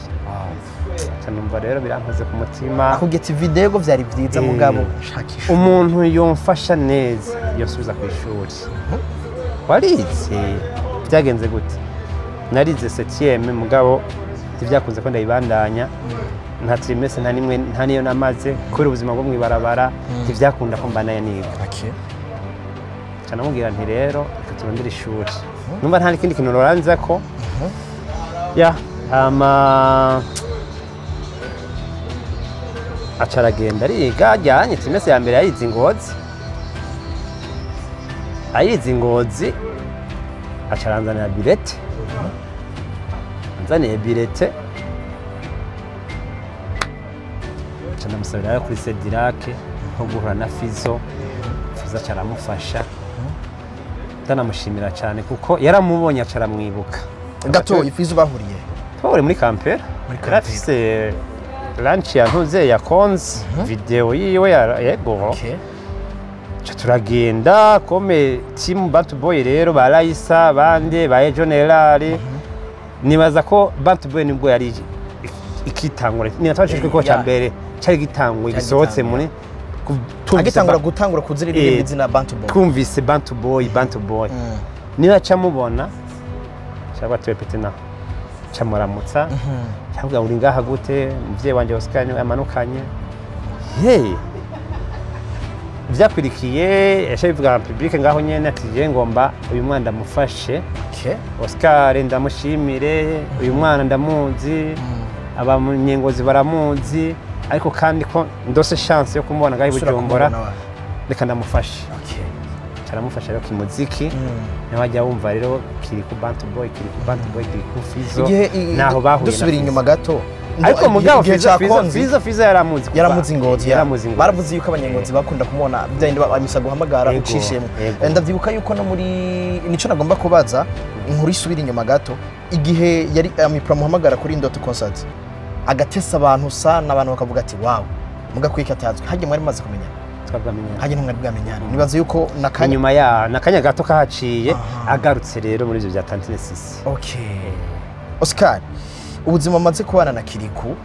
Aca numva rero birankoze ku mutima. Akubwiye ati vidéo byari byiza, mugabo shakisha umuntu yomfasha neza yosubiza ku ishuri. "Warize, byagenze gute?" "Narize septième, mugabo ntibyakunze ko ndayibandanya, nta trimestre nta nimwe, nta niyo namaze, kubera ubuzima bwo mw'ibarabara ntibyakunda ko mbandanya niga." Nca namubwira nti: "Rero reka turondere ishuri." Numva nta n'ikindi kintu noranza ko ya. Hama aca aragenda ariga, ajyanye trimestre ya mbere yayize i Ngozi. Ayize i Ngozi, aca aranzanira bulletin. Anzaniye bulletin, aca ndamusabira kuri Sedirake nko guhura na Fizo. Fizo aca aramufasha, ndanamushimira cyane kuko yaramubonye aca aramwibuka. Gato, Fizo bahuriye? Twahuriye muri Kampera. Muri Yari Kampera. afise launch ya ntuze ya konzi vidéo yiwe yego. Ca turagenda comme team Bantu Boy rero, ba Raisa bande ba General. Nibaza ko Bantu Boy nibwo yari ikitangura, ni twashishwe ko cya mbere cyari gitanguye, Cyari gisohotse gitanguye. muri twumvise Agitangura gutangura kuzira iririmba izina Bantu Boy. Twumvise Bantu Boy, Bantu Boy, niba aca mubona. Cyangwa tuwe na camuramutsa cyangwa uri ngaha gute umuvyeyi wanje Oscar niwe amanukanye hey vyakwirikiye yasha bivuga en public ngaho nyene ati je ngomba uyu mwana ndamufashe. Okay. Oscar ndamushimire uyu mwana ndamuzi abamunyengozi baramuzi ariko kandi ko ndose chance yo kumubona ngaho i Usubira Bujumbura kumubona wa. reka ndamufashe. Okay. Caramufasha rero kimuziki niho ajya wumva rero kiri ku Bantu Boy kiri ku Bantu Boy kiri ku Fizzo Igihe naho bahuye na dusubira Fizzo. inyuma gato Ariko mugabo igihe Fizzo ca Fizzo Konzi, Fizzo Fizzo yaramuzi kuva- yaramuzi Ngozi yaramuzi Ngozi baravuze yuko abanyengozi bakunda kumubona byahindi bamisa guhamagara Yego, ucishemo. yego. Ndavyibuka yuko no muri nico nagomba kubaza inkuru isubira inyuma gato igihe yari Amipra muhamagara kuri Ndoto Concert agatesa abantu sana abantu bakavuga ati wow mugakwiye katazwi hajye mwari maze kumenya twabwamenyana hajye ntumwari bwamenyana nibaza yuko nakanya inyuma ya nakanya gato kahaciye Aha. agarutse rero muri ivyo bya Tantine Sisi. Okay. Oscar, ubuzima amaze kubana na Kiriku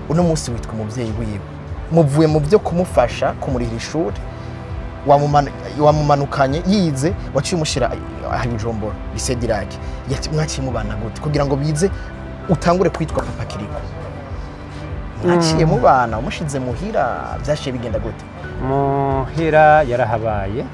uno munsi witwa umuvyeyi wiwe muvuye mu byo kumufasha kumurihira ishuri wamumanukanye yize waciye umushira aha i Bujumbura lycée d'Irak mwaciye mubana gute kugira ngo bize utangure kwitwa papa Kiriku mwaciye mubana umushize muhira byashiye bigenda gute? Muhira yarahabaye.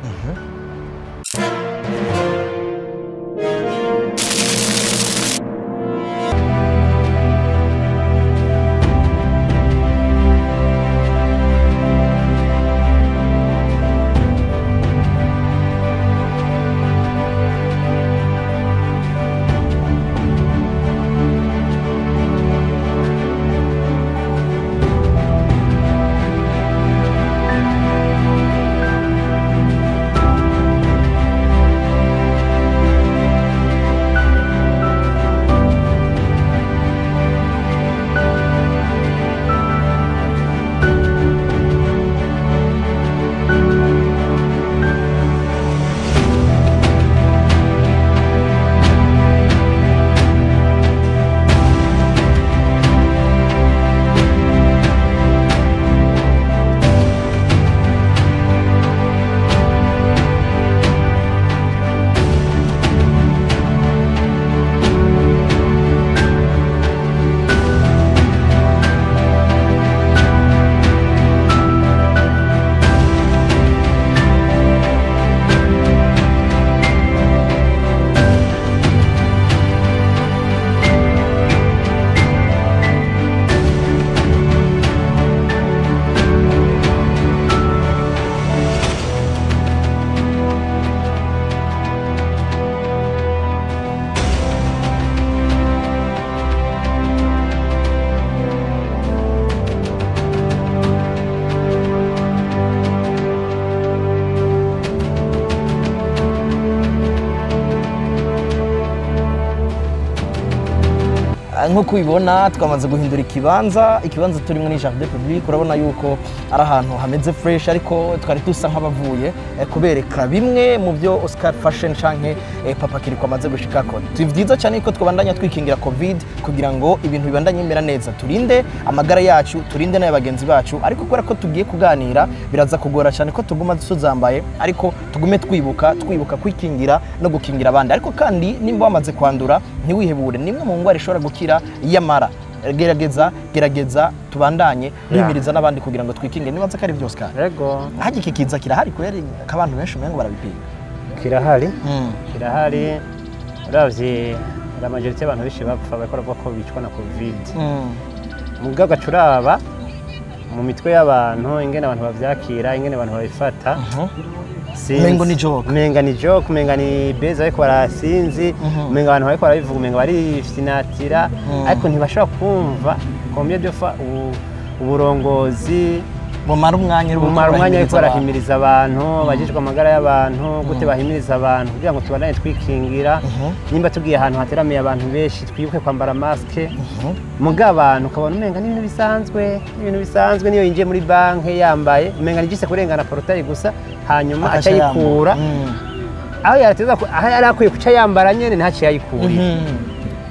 Nk'uko ubibona twamaze guhindura ikibanza turimo ni Jardin Public urabona yuko ari ahantu hameze fresh ariko twari dusa nk'abavuye kubereka bimwe mu byo Oscar Fashion canke Papa Kiriko amaze gushikako. Ni vyiza cyane yuko twabandanya twikingira COVID kugira ngo ibintu bibandanye bimera neza turinde amagara yacu turinde n'aya bagenzi bacu ariko kubera ko tugiye kuganira biraza kugora cyane ko tuguma tuzambaye ariko tugume twibuka kwikingira no gukingira abandi ariko kandi nimba wamaze kwandura ntiwihebure nimwe mu ngwara ishobora gukira yamara gerageza tubandanye duhimiriza n'abandi kugira ngo twikinge nibaza ko ari byose kandi Yego hajya iki kiza kirahari kubera ko abantu benshi umengo barabipinga. Kirahari kirahari uravye la majorité y'abantu benshi bapfa bariko baravuga ko bicwa na COVID. Mugabo gacuraba mu mitwe y'abantu ingene abantu bavyakira ingene abantu babifata Umengo ni joke. Umenga ni joke, umenga ni beza ariko barasinzi, umenga abantu bariko barabivuga, umenga barifinatira, ariko ntibashobora kumva combien de fois uburongozi bumara umwanya ariko barahimiriza abantu, bajejwe amagara y'abantu, gute bahimiriza abantu kugira ngo tubandanye twikingira, nimba tugiye ahantu hateramiye abantu benshi twibuke kwambara maske. Muga abantu ukabona umenga ni ibintu bisanzwe, ibintu bisanzwe niyo yinjiye muri banke yambaye, umenga nigise kurengana portail gusa hanyuma acayikura. Aho yarateza aho yari akwiye kuca yambara nyene ntaciye ayikurira.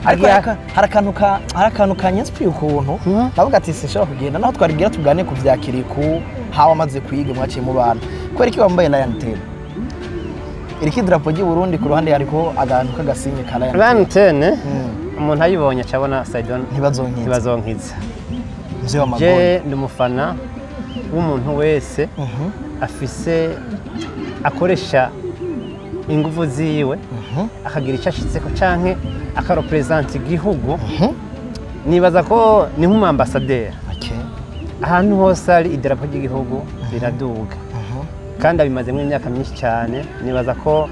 Ariko hari akantu kanyinspiye ukuntu ndavuga ati sinshobora kugenda naho twarigira tugane ku vya Kiriku hawe amaze kwiga mwaciye mu bantu kubera iki wambaye Lion Tail? Iriko idarapo ry'u Burundi, ku ruhande hariko agantu k'agasinye ka Lion. Lion 10, umuntu ayibonye acabona Saidon. Ntibazonkiza. Ntibazonkiza. Mzee wa magoli. Je ndi umufana w'umuntu wese afise akoresha inguvu ziwe akagira icyo ashitseko canke akarepresenta igihugu. Nibaza ko ni nk'umwambasaderi. Ahantu hose hari idarapo ry'igihugu riraduga, kandi abimazemo imyaka myinshi cyane. Nibaza ko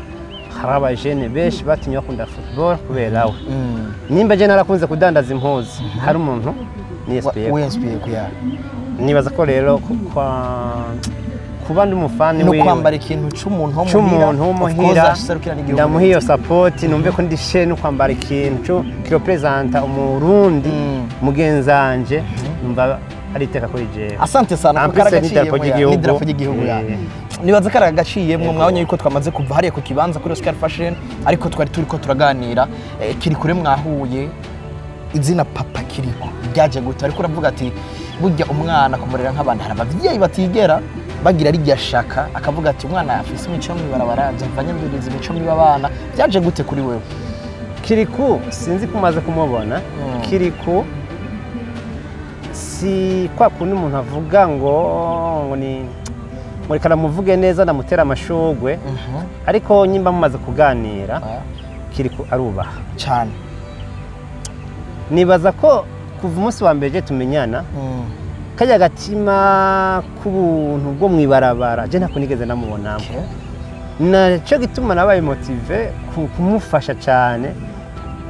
hari abajene benshi batumye bakunda football kubera we. Nimba je narakunze kudandaza impuzu, hari umuntu ni SPF. Winspiye kuya. Nibaza ko rero kuba ndi umufani no wiwe, kwambara ikintu c'umuntu wo muhira, c'umuntu of course w'umuhira, aserukira n'igihugu. Ndamuha iyo support, numve ko ndishe no kwambara ikintu kirepresenta Umurundi mugenzanje, numva ari iteka kuri jewe. Asante sana. En Kuko plus, n'idarapo karagaciyemwo ya, ry'igihugu. n'idarapo ry'igihugu ya. Nibaza ko aragaciyemwo. Mwabonye yuko twamaze kuva hariya ku kibanza kuri Oscar Fashion, ariko twari turiko turaganira kiri kure mwahuye. Izina Papa Kiriko ryaje gute? Ariko uravuga ati burya umwana kumurera nk'abantu, hari abavyeyi batigera bagira rirya shaka, akavuga ati umwana afise imico mw'ibarabara, nzova nyanduriza imico mibi abana. Byaje gute kuri wewe? Kiriku sinzi ko umaze kumubona. Kiriku si kwa kundi umuntu avuga ngo ni ngo reka namuvuge neza, namutera amashugwe, ariko nyimba mumaze kuganira, Kiriku arubaha cyane. Nibaza ko kuva umunsi wa mbere je tumenyana, kajya gatima k'ubuntu bwo mw'ibarabara je ntako nigeze namubonamo. Naco gituma nabaye motivé kumufasha cyane,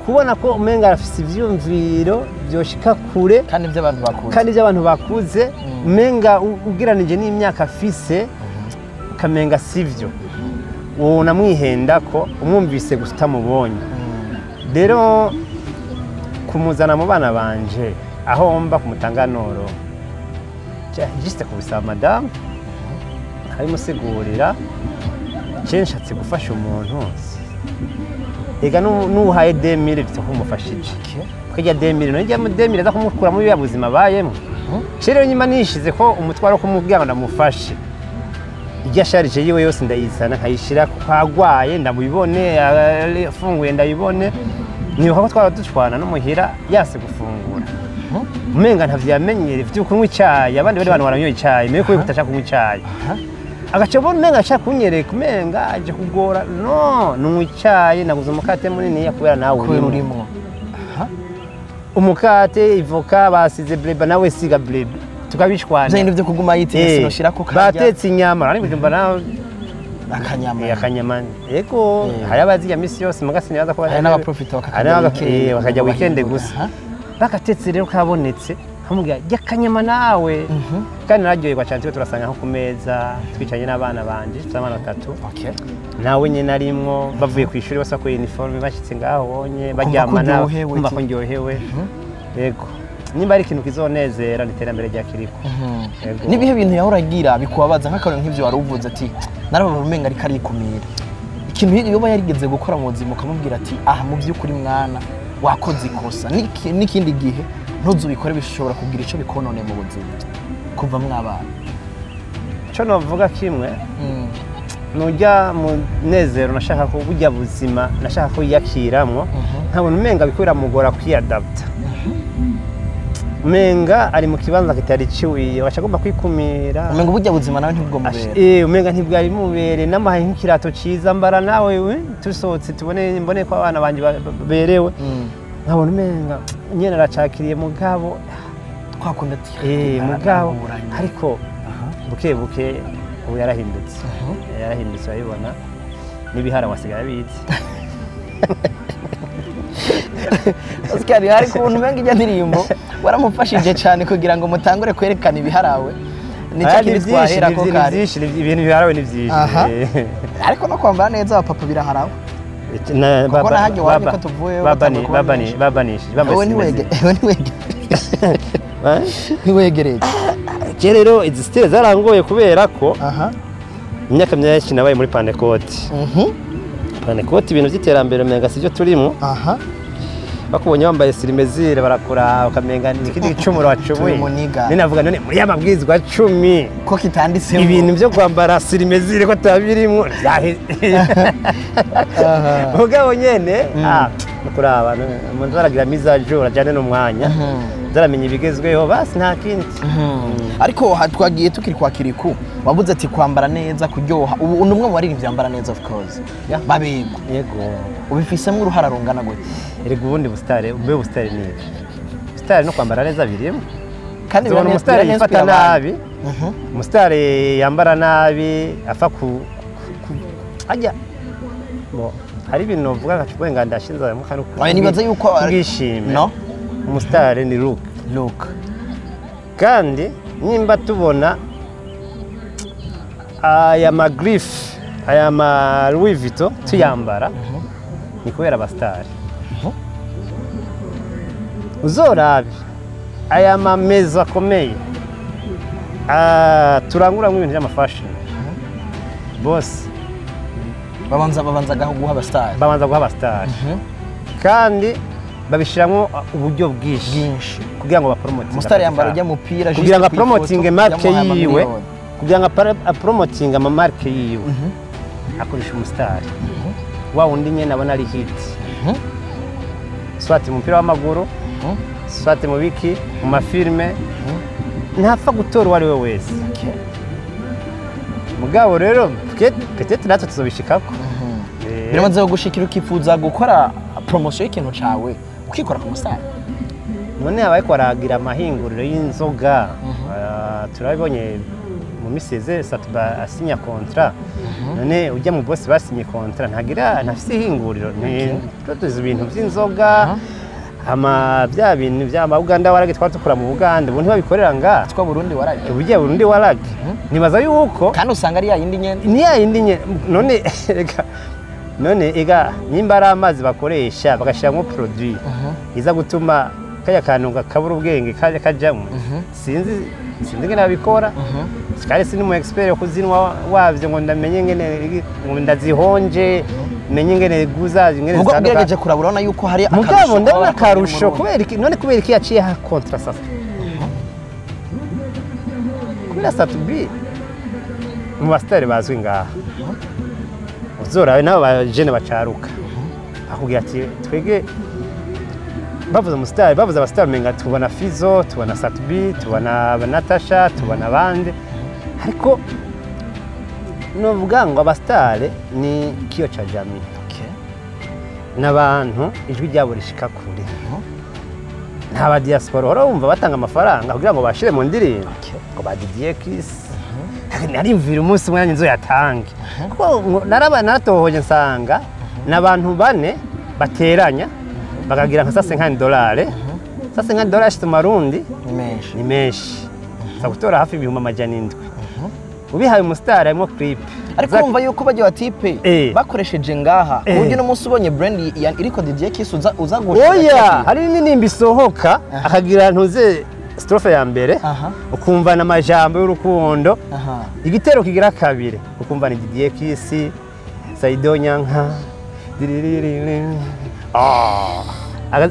kubona ko umenga arafise ivyumviro vyoshika kure. Kandi ibyo abantu bakuze. Kandi iby'abantu bakuze, umenga ugereranije n'imyaka afise, ukamenga sivyo, wonamwihenda ko umwumvise gusa utamubonye. Rero kumuzana mu bana banje aho mba kumutanganoro, juste kubisaba madamu, nkabimusigurira, je nshatse gufasha umuntu. Ega n'uhaye 2000 bita ko umufashije. Kajya 2000 none njya mu 2000 aza kumukura muri ya buzima abayemo. Je rero nyuma nishize ko umutwaro wo kumubwira ngo ndamufashe, irya charge yiwe yose ndayizana nkayishira kuko agwaye ndamubibone, afunguye ndayibone. Nibuka ko twara ducwana no muhira yase gufungura, umenga ntavyamenyere vyo kunywa icyayi. Abandi bari bantu baranyoye icyayi, mewe kubera kutashaka kunywa icyayi, agaca abona umenga ashaka kunyereka umenga aje kugora. No nunywa icyayi, naguze umukate munini kubera nawe kubera urimo. Urimo. Umukate, ivoka, basize bleba, nawe siga bleba, tukabishwana. Bya bintu byo kuguma yitinya, sinoshirako karya. Batetse inyama ariko njumva nawe akanyama. Akanyama, yego. Hari abazirya misi yose, muga sinibaza ko Hari n'abaprofita hari bakakarya weekend. Bakajya weekend gusa. Bagatetse rero kabonetse, nkamubwira jya akanyama nawe. Kandi nararyoherwa cyane, turiko turasanga nko ku meza twicaranye n'abana banje, mfite abana batatu. Nawe nyine arimwo, bavuye ku ishuri bose bakuye uniforme, bashyitse ngaho bonye baryamana, uryohewe, kumva ko ndyohewe. Yego, nimba ari ikintu kizonezera ni iterambere rya Kiriko. Yego. Nibihe bintu yahora agira bikubabaza, nk'akarorero nk'ivyo wari uvuze ati narabona umenga ariko arikumira, ikintu yoba yarigeze gukora mu buzima ukamubwira ati aha mu by'ukuri mwana wakoze ikosa, n'ikindi gihe ntuzubikore, bishobora kugira ico bikonone mu buzima kuva mwabana? Ico novuga kimwe, nujya munezero nashaka ko burya buzima nashaka ko yiyakiramwo, nkabona umenga biriko biramugora kwiyadapta, umenga ari mu kibanza kitari ciwiye, waca agomba kwikumira. Umenga burya buzima nawe ntibwo mubera. Umenga ntibwari mubere. Namuhaye nk'ikirato ciza mbara nawe we tusohotse tubone, mbone ko abana banje baberewe, nkabona umenga nyene aracakiriye mugabo Twakunda ati mugabo aranguranye. Ariko buke buke ubu yarahindutse, yarahindutse, urabibona n'ibihara wasigaye abizi. Oscar, hari ukuntu umenga ijya ndirimbo waramufashije cyane kugira ngo mutangure kwerekana ibiharawe. Nicyo Aya, kintu ni byinshi, twahera ni ko ni kare. byinshi, ibintu biharawe ni byinshi. Ariko no kwambara neza abapapa biraharawe. Kuko nahajya iwanyu ko tuvuyeyo batanguye kuba benshi. Babanishije. Wowe ntiwegereye. Je rero izi style zarangoye kubera ko imyaka myinshi nabaye muri Pantekoti. Pantekoti ibintu by'iterambere umenga sibyo turimo. Bakubonye wambaye sur mesure barakura ukamenga ni ikindi gicumuro wacumuye. Turi muniga. Ninavuga none muri ya mabwirizwa 10 ko kitanditsemo ibintu byo kwambara sur mesure ko tabirimwo. Mugabo nyene kuraba umuntu aragira mise à jour ajyane n'umwanya, zaramenya ibigezweho, basi nta kindi. Ariko twagiye tukiri kwa Kirikou, wavuze ati kwambara neza, kuryoha. Ubu ni umwe mu baririmbyi bambara neza, of course. Yeah. Babegwa. Yego. Ubifisemo uruhara rungana gute? Erega ubundi busitari, ube busitari ni ibi, busitari no kwambara neza birimo. Kandi Tubona umusitari biraneza yifata abantu. nabi, umusitari yambara nabi, afa ku ajya bo hari ibintu uvuga nka wenga ndashinze mu kantu. Oya, nibaza yuko ubwishime. No. Umusitari ni look. Look. Kandi nimba tubona aya ma griffe, aya ma Louis Vuitton tuyambara, ni kubera abasitari. Uzorabe aya mameza akomeye, turanguramwo ibintu by'ama fashion bose Babanza guha abasitari. Babanza guha abasitari kandi babishyiramo uburyo bwinshi bwinshi kugira ngo bapromotinge Umusitari akazi yambara kabo. ujya mupira Kugira ngo juste kw'ifoto, apromotinge marque yamuhaye yiwe, amamiliyoni. Kugira ngo apromotinge amamarque yiwe, akoresha umusitari wa wundi nyene abona ari hit, soit mu mupira w'amaguru, soit mu biki, mu mafilme, ntapfa gutora uwo ari we wese. Mugabo rero peut-être natwe tuzobishikako. Biramaze gushikira ukifuza gukora promotion y'ikintu cawe ukikora ku musitari? None abariko baragira amahinguriro y'inzoga, turabibonye mu miseze Satuba asinya contrat. None ujya mu boss basinye contrat ntagira, ntafise ihinguriro, tuzi ibintu by'inzoga, ama bya bintu bya Uganda warage twari dukora mu Buganda, ubu ntibabikorera ngaha. Twa Burundi waraye. Ubugiye Burundi warage, nibaza yuko Kandi usanga ari ya yindi nyene. Ni ya yindi nyene. None reka, none ega nimba ari amazi bakoresha bagashyiramo produit iza gutuma kajya kantu kabura ubwenge kajya kajamwo, sinzi ingene babikora, kandi sindi mu expert yo kuzinwa wavyo ngo ndamenye ingene ngo ndazihonje, menye ingene guza ingene Ubwo zitandukanye. ugerageje kuraba urabona yuko hari Mugabo akarusho ndabona baba barakoreye mu akarusho. Burundi. Kubera iki none? Kubera iki yaciye ha contrat sasa? Kubera Satubi mu basitari bazwi ngaha, uzorabe nabo bajene bacaruka akubwira ati twege bavuze umusitari, bavuze abasitari, umenga tubona Fizo, tubona Satubi, tubona Natasha, tubona abandi. Ariko novuga ngo abasitari ni kioo cha jamii, n'abantu ijwi ryabo rishika kure. Nta ba diaspora uhora wumva batanga amafaranga kugira ngo bashire mu ndirimbo ngo ba Didier Kiss. Narimvira umunsi umwe nanjye nzoyatange, kuko ngo naraba naratohoje nsanga n'abantu bane bateranya bakagira nka $50. $50 ashitse mu marundi Ni menshi. Ni menshi, za gutora hafi 700,000 ubihaye umusitari harimo clip. Ariko urumva yuko bajya batipe bakoresheje ngaha ku buryo n'umunsi ubonye brand iriko Didier Kiss uza gushaka Oya, kiriya. Hari n'indirimbo isohoka akagira ntuze strophe ya mbere, ukumva n'amajambo y'urukundo, igitero kigira kabiri ukumva ni Didier Kiss, Saido Nyanka diririri,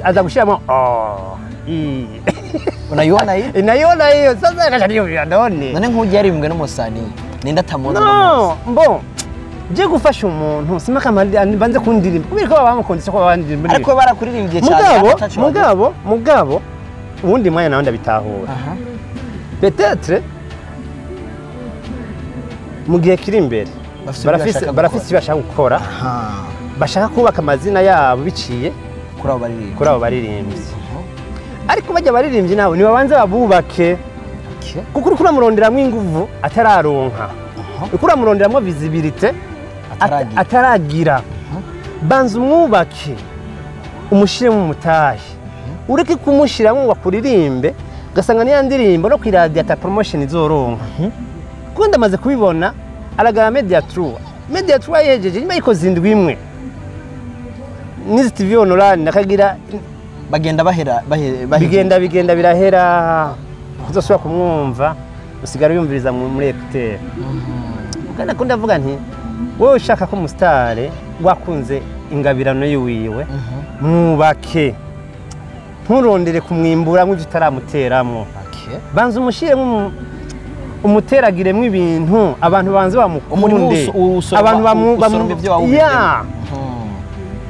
aza gushiramo Unaiona hii? Naiona hiyo sasa, akaca none. None nk'ujya yaririmbwe n'umusani ninde atamubona? No, mbo je gufasha umuntu simaka banze kundirimba kubera ko baba bamukunze, ko bandirimba. Ariko barakuririmbye cyane. Mugabo ataco. Mugabo uwundi mwanya nawe ndabitahura. Peut-être mu gihe kiri imbere Bafise ibyo barafise bashaka barafise gukora. ibyo bashaka gukora, bashaka kubaka amazina yabo biciye Kuri abo baririmbyi. Kuri abo baririmbyi. Ariko bajya baririmbyi nabo nibabanze babubake, kuko uriko uramuronderamwo inguvu atararonka, uriko uramuronderamwo visibilité Ataragira. Ataragira. Banza umwubake, umushiremo umutahe, ureke kumushyiramo ngo akuririmbe, ugasanga niya ndirimbo no kwiradiyo ata promotion izoronka. Kuko ndamaze kubibona, aragara media tour, media tour yejeje nyuma yikoze indwi imwe n'izi TV online akagira Bagenda bahera bigenda birahera, uzosubira kumwumva usigara uyumviriza muri écouteur. Kandi akunda avuga nti wowe ushaka ko umusitari wakunze ingabirano yiwiwe, mwubake. Nturondere kumwimburamwo ivyo utaramuteramwo. Banza umushiremo, umuteragiremo ibintu, abantu banze bamukunde, abantu bamu ya.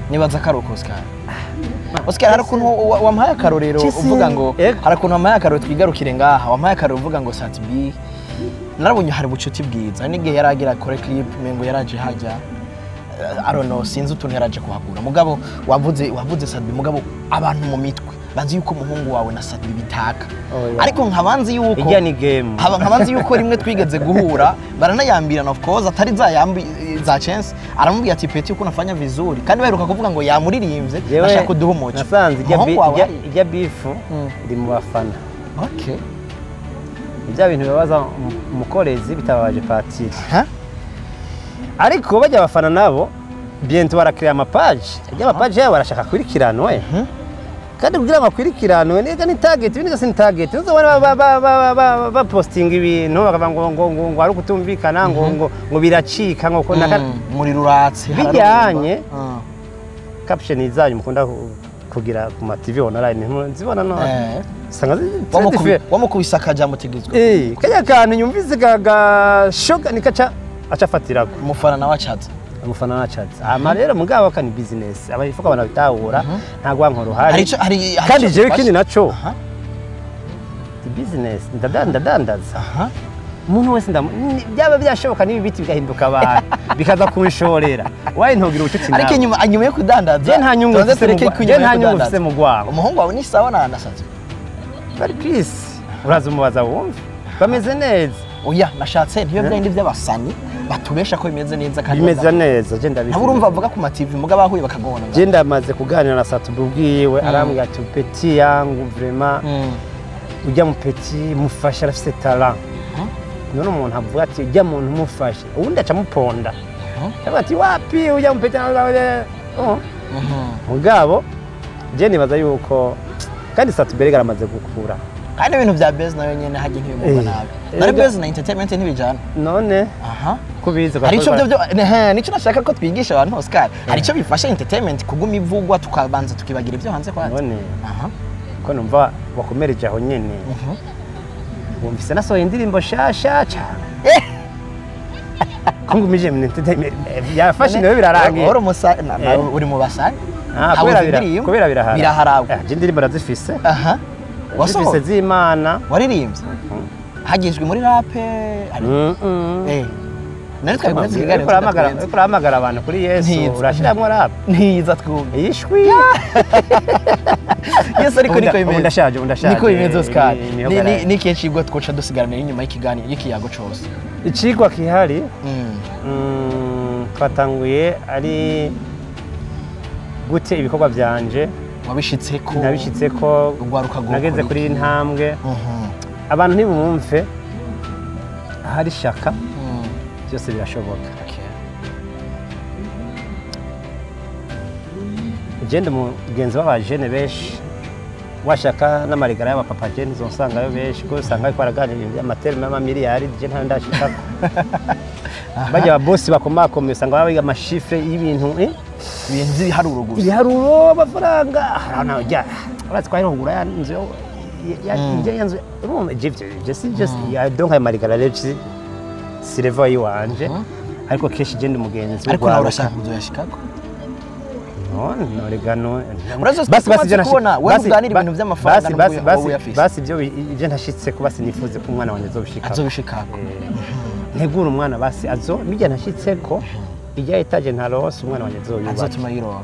Nibaza karuko Oscar. Oscar, hari ukuntu wampaye akarorero uvuga ngo, hari ukuntu wampaye akarorero, twigarukire ngaha, wampaye akarorero uvuga ngo Sat-B narabonye hari ubucuti bwiza n'igihe yaragira kore clip, mengo yaraje hajya, I don't know, sinzi utuntu yaraje kuhagura. Mugabo wavuze Sat-B, mugabo abantu mu mitwe banzi yuko umuhungu wawe na Sat-B bitaka. Ariko nkabanzi yuko ijya ni game, nkabanzi yuko rimwe twigeze guhura baranayambirana, of course atari za yambi za chance, aramubwiye ati petit uko unafanya vizuri, kandi baheruka kuvuga ngo yamuririmbye ashaka kuduha umuco. Nasanze ijya bifu iri mu bafana. Okay. Ibya bintu bibabaza umukorezi bitababaje patiri. Ariko bajya abafana nabo bientôt barakrea ama page. Ijya ama page yabo barashaka kurikiranwe. Kandi kugira amakurikiranwe nega ni target, ibindi byose ni target. Uzobona ba posting ibintu bakavuga ngo ngo ngo ngo ari ukutumvikana, ngo ngo ngo biracika, ngo muri ruratse bijyanye. Caption zanyu mukunda kugira ku ma TV online nzibona none. Sanga wamukubisa akajambo tegezwe. Kajya kantu nyumvise ga shoka nikaca acafatirako. Umufana nawe acaza. Umufana nacaza. Ama rero mugabo ka ni business. Abayifuka abantu bitahura nta gwankoro hari. Kandi jewe ikindi naco. Ni business, ndadandaza. Umuntu wese byaba byashoboka nibi biti bigahinduka abantu bikaza kunshorera. Wayi ntogira ubucuti nawe. Ariko inyuma yo kudandaza je nta nyungu mfise mu gwango. Umuhungu wawe ni sawa na nasaze. Bari peace. Uraza umubaza wumve. Bameze neza. Oya, nashatse ntiyo byindi by'abasani batubesha ko bimeze neza kandi bimeze neza. Je ndabizi. Urumva bavuga ku ma TV muga bahuye bakagona. Je ndamaze kuganira na Sat-B ubwiwe, arambwira ati petit yangu vraiment ujya mu petit mufasha arafise talent. None umuntu avuga ati ujya muntu mufashe, ubundi aca muponda. Avuga ati wapi ujya mu petit. Mugabo je nibaza yuko kandi Sat-B aramaze gukura. Kandi ibintu bya business nayo nyene hajye ntibimugwa nabi. Nari business na entertainment ntibijana. None kubiza hari ico byo nico nashaka ko twigisha abantu Oscar. Hari ico bifasha entertainment kuguma ivugwa tukabanza tukibagira ibyo hanze kwa. None ko numva wakomereje aho nyene. Wumvise nasohoye indirimbo shasha cyane. Kungumije mu entertainment yafashe nawe birarangiye. Uri mu basani. Kubera birahara. Biraharawe. Je indirimbo razifise. Wasohotse z'Imana. Waririmbye? Hagijwe muri rap. Nari twabikoze ikiganiro. Urahamagara abantu kuri Yesu, urashiramwo rap. Ntiza twumve. Ishwi. Yesu ariko niko bimeze. Ndashaje. Niko bimeze Oscar. Ni kihe cigwa twoca dusigarana inyuma y'ikiganiro y'ikiyago cose? Icigwa kihari. Twatanguye ari gute ibikorwa byanje wabishitseko? Nabishitseko, nageze kuri intambwe. Abantu ntibumve ahari shaka byose birashoboka. Ugende mugenzi w'abajene benshi washaka n'amarigara y'abapapa je ntizonsangayo benshi kuko usanga ariko baraganira ibintu by'amaterme y'amamiliyari, je ntayo ndashikako. Bajya ababosi bakomakomeye usanga baba biga amashifre y'ibintu ibintu by'ibiharuro gusa. Ibiharuro amafaranga hano jya urazi ko ari kugura ya nzu ya nzu urumva je si just ya donc ayo marigara rero si level yiwanje, ariko kenshi je ndi mugenzi. Ariko nawe urashaka kuzoyashikako? No regano. Basi basi kubona wewe uganira ibintu by'amafaranga basi ibyo ibyo ntashitse ko basi nifuze ko umwana wanjye azobishikako. Azobishikako. Ntegura umwana basi azo bijya ntashitse ko ijya etaje ntarose umwana wanjye azoyubaka. Azotuma yiroha.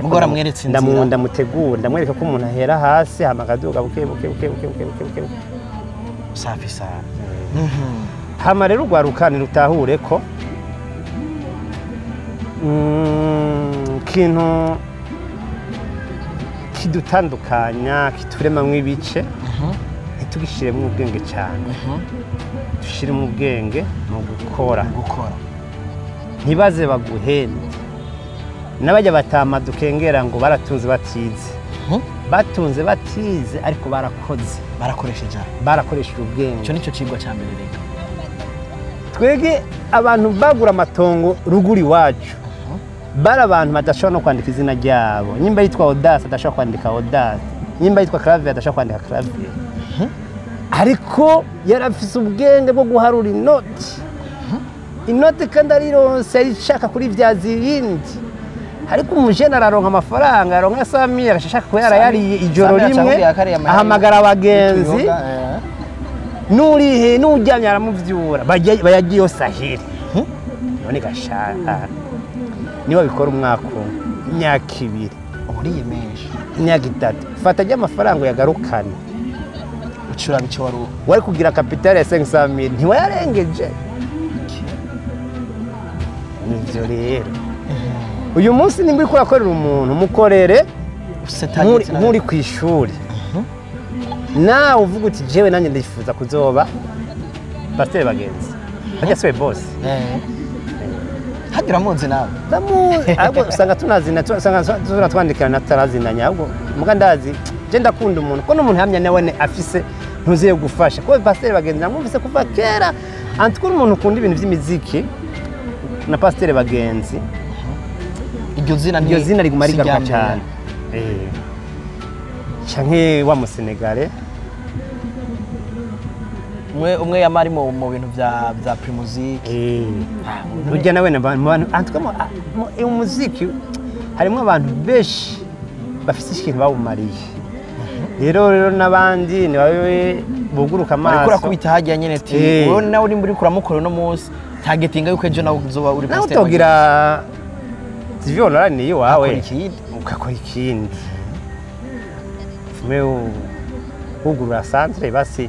Mugora mweretse inzira. Ndamutegura, ndamwereka ko umuntu ahera hasi hama akaduga buke buke buke buke buke buke buke. Safi sana. Hama rero ugwarukane rutahure ko kintu kidutandukanya kituremamwo ibice ntitugishiremo ubwenge cyane, dushiremo ubwenge mu gukora. Ntibaze baguhende n'abajya batama dukengera ngo baratunze batize, batunze batize ariko barakoze, barakoresheje, barakoresheje ubwenge. Icyo nicyo cigwa cya mbere rero. Twege abantu bagura amatongo ruguru iwacu bari abantu badashobora no kwandika izina ryabo. Nyimba yitwa Audace adashobora kwandika Audace. Nimba yitwa Clavier adashaka kwandika Clavier, ariko yarafise ubwenge bwo guharura inoti, inoti kandi arironse arishaka kuri vyaza ibindi. Ariko umujene araronka amafaranga, aronka 100,000, agashaka ko yarayariye ijoro rimwe, ahamagara abagenzi, nurihe n'uryamye aramuvyura, bayagiye yose ahere. None gashaka niba bikora umwaka umwe, imyaka 2, uriye menshi, imyaka 3, fata ry'amafaranga uyagarukane, ucura bice wari kugira capital ya 500,000 ntiwayarengeje. Nivyo rero uyu munsi nimba uriko urakorera umuntu, mukorere nk'uri ku ishuri, nawe uvuga uti jewe nanjye ndifuza kuzoba pasiteri Bagenzi, harya siwe boss. Hagira muzi nawe ndamuzi, ahubwo usanga tunazina, usanga tunatwandikirana tutarazinanye, ahubwo muga ndazi je ndakunda umuntu ko n'umuntu hamya nawe afise ntuziye gufasha, kuko pasiteri Bagenzi namwumvise kuva kera. Antukuri umuntu ukunda ibintu vy'imiziki na pasiteri Bagenzi, iryo zina riguma rigaruka cyane. Canke wa Musenegale umwe yamari mu bintu vya Primusic. Burya nawe antukamo umuziki harimo abantu benshi bafise ikintu bawumariye. Rero n'abandi nibabe buguruka amaso, ariko urakubita hajya nyene ati wowe nawe uri muri kuramukora no munsi targetinga yuko ejo nawe uzoba uri pasiteri. Nawe utogira TV online ni iwawe ukakora ikindi, fume ugurura centre basi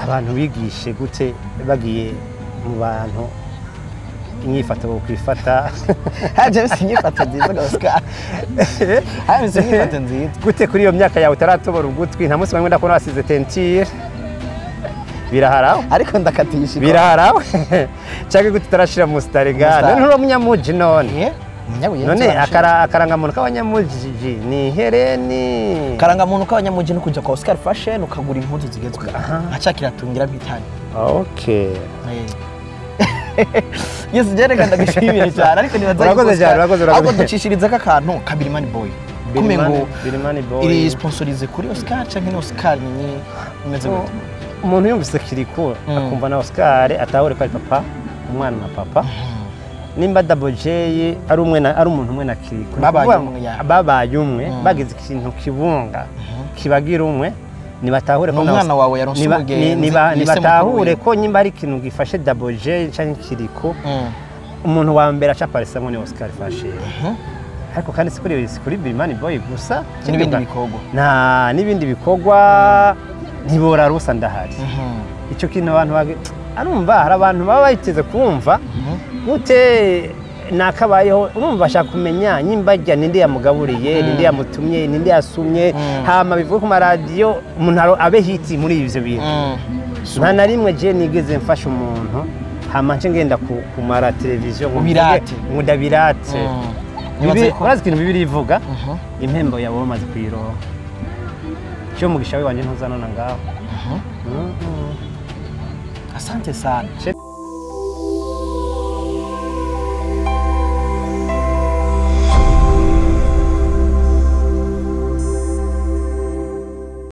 abantu bigishe gute bagiye mu bantu inyifato bo kwifata. Haje inyifato nziza Oscar, haje inyifato nziza gute kuri iyo myaka yawe utaratobora ugutwi, nta munsi wamwe ndakubona wasize tentire biraharawe, ariko ndakatisha biraharawe cyangwa gute utarashira mu stariga none uri umunyamuji none. None akarangamuntu k'abanyamuji ni hereni, karangamuntu k'abanyamuji no kuja kwa Oscar Fashion ukagura impuzu zigezweho nka kiratungira bitanye. Okay. Yes, jereka ndagushimire cyane, ariko nibaza urakoze cyane, urakoze. Ahubwo ducishiriza ka kantu ka Birimani Boy, kumengo Birimani Boy iri sponsorize kuri Oscar canke ni Oscar ni imeze gute? Umuntu yumvise Kirikou akumva na Oscar atahure ko ari papa, umwana na papa. Nimba Double J ari umwe na ari umuntu umwe na Kirikou babaye umwe, bagize ikintu kibunga kibagira umwe, nibatahure ko umwana wawe yaronse umugenzi, nibatahure ko nyimba ari ikintu gifashe Double J canke Kirikou, umuntu wa mbere aca parisamo ni Oscar Fashion. Ariko kandi sikuri Birimani Boy gusa, n'ibindi bikorwa na n'ibindi bikorwa ntibora rusa ndahari. Icyo kintu abantu arumva hari abantu baba bayiteze kumva gute nakabayeho, urumva ashaka kumenya nyimba ajya ninde yamugaburiye, ninde yamutumye, ninde yasumye, hama bivuye ku maradiyo umuntu abe hiti muri ivyo bintu. Nta na rimwe je nigeze mfasha umuntu hama nce ngenda kumara televiziyo ngo ndabirate. Urazi ikintu Bibiri ivuga, impembo yawe bamaze kuyironka, cyo mugisha we wanje ntuzanona ngaho. Asante sana.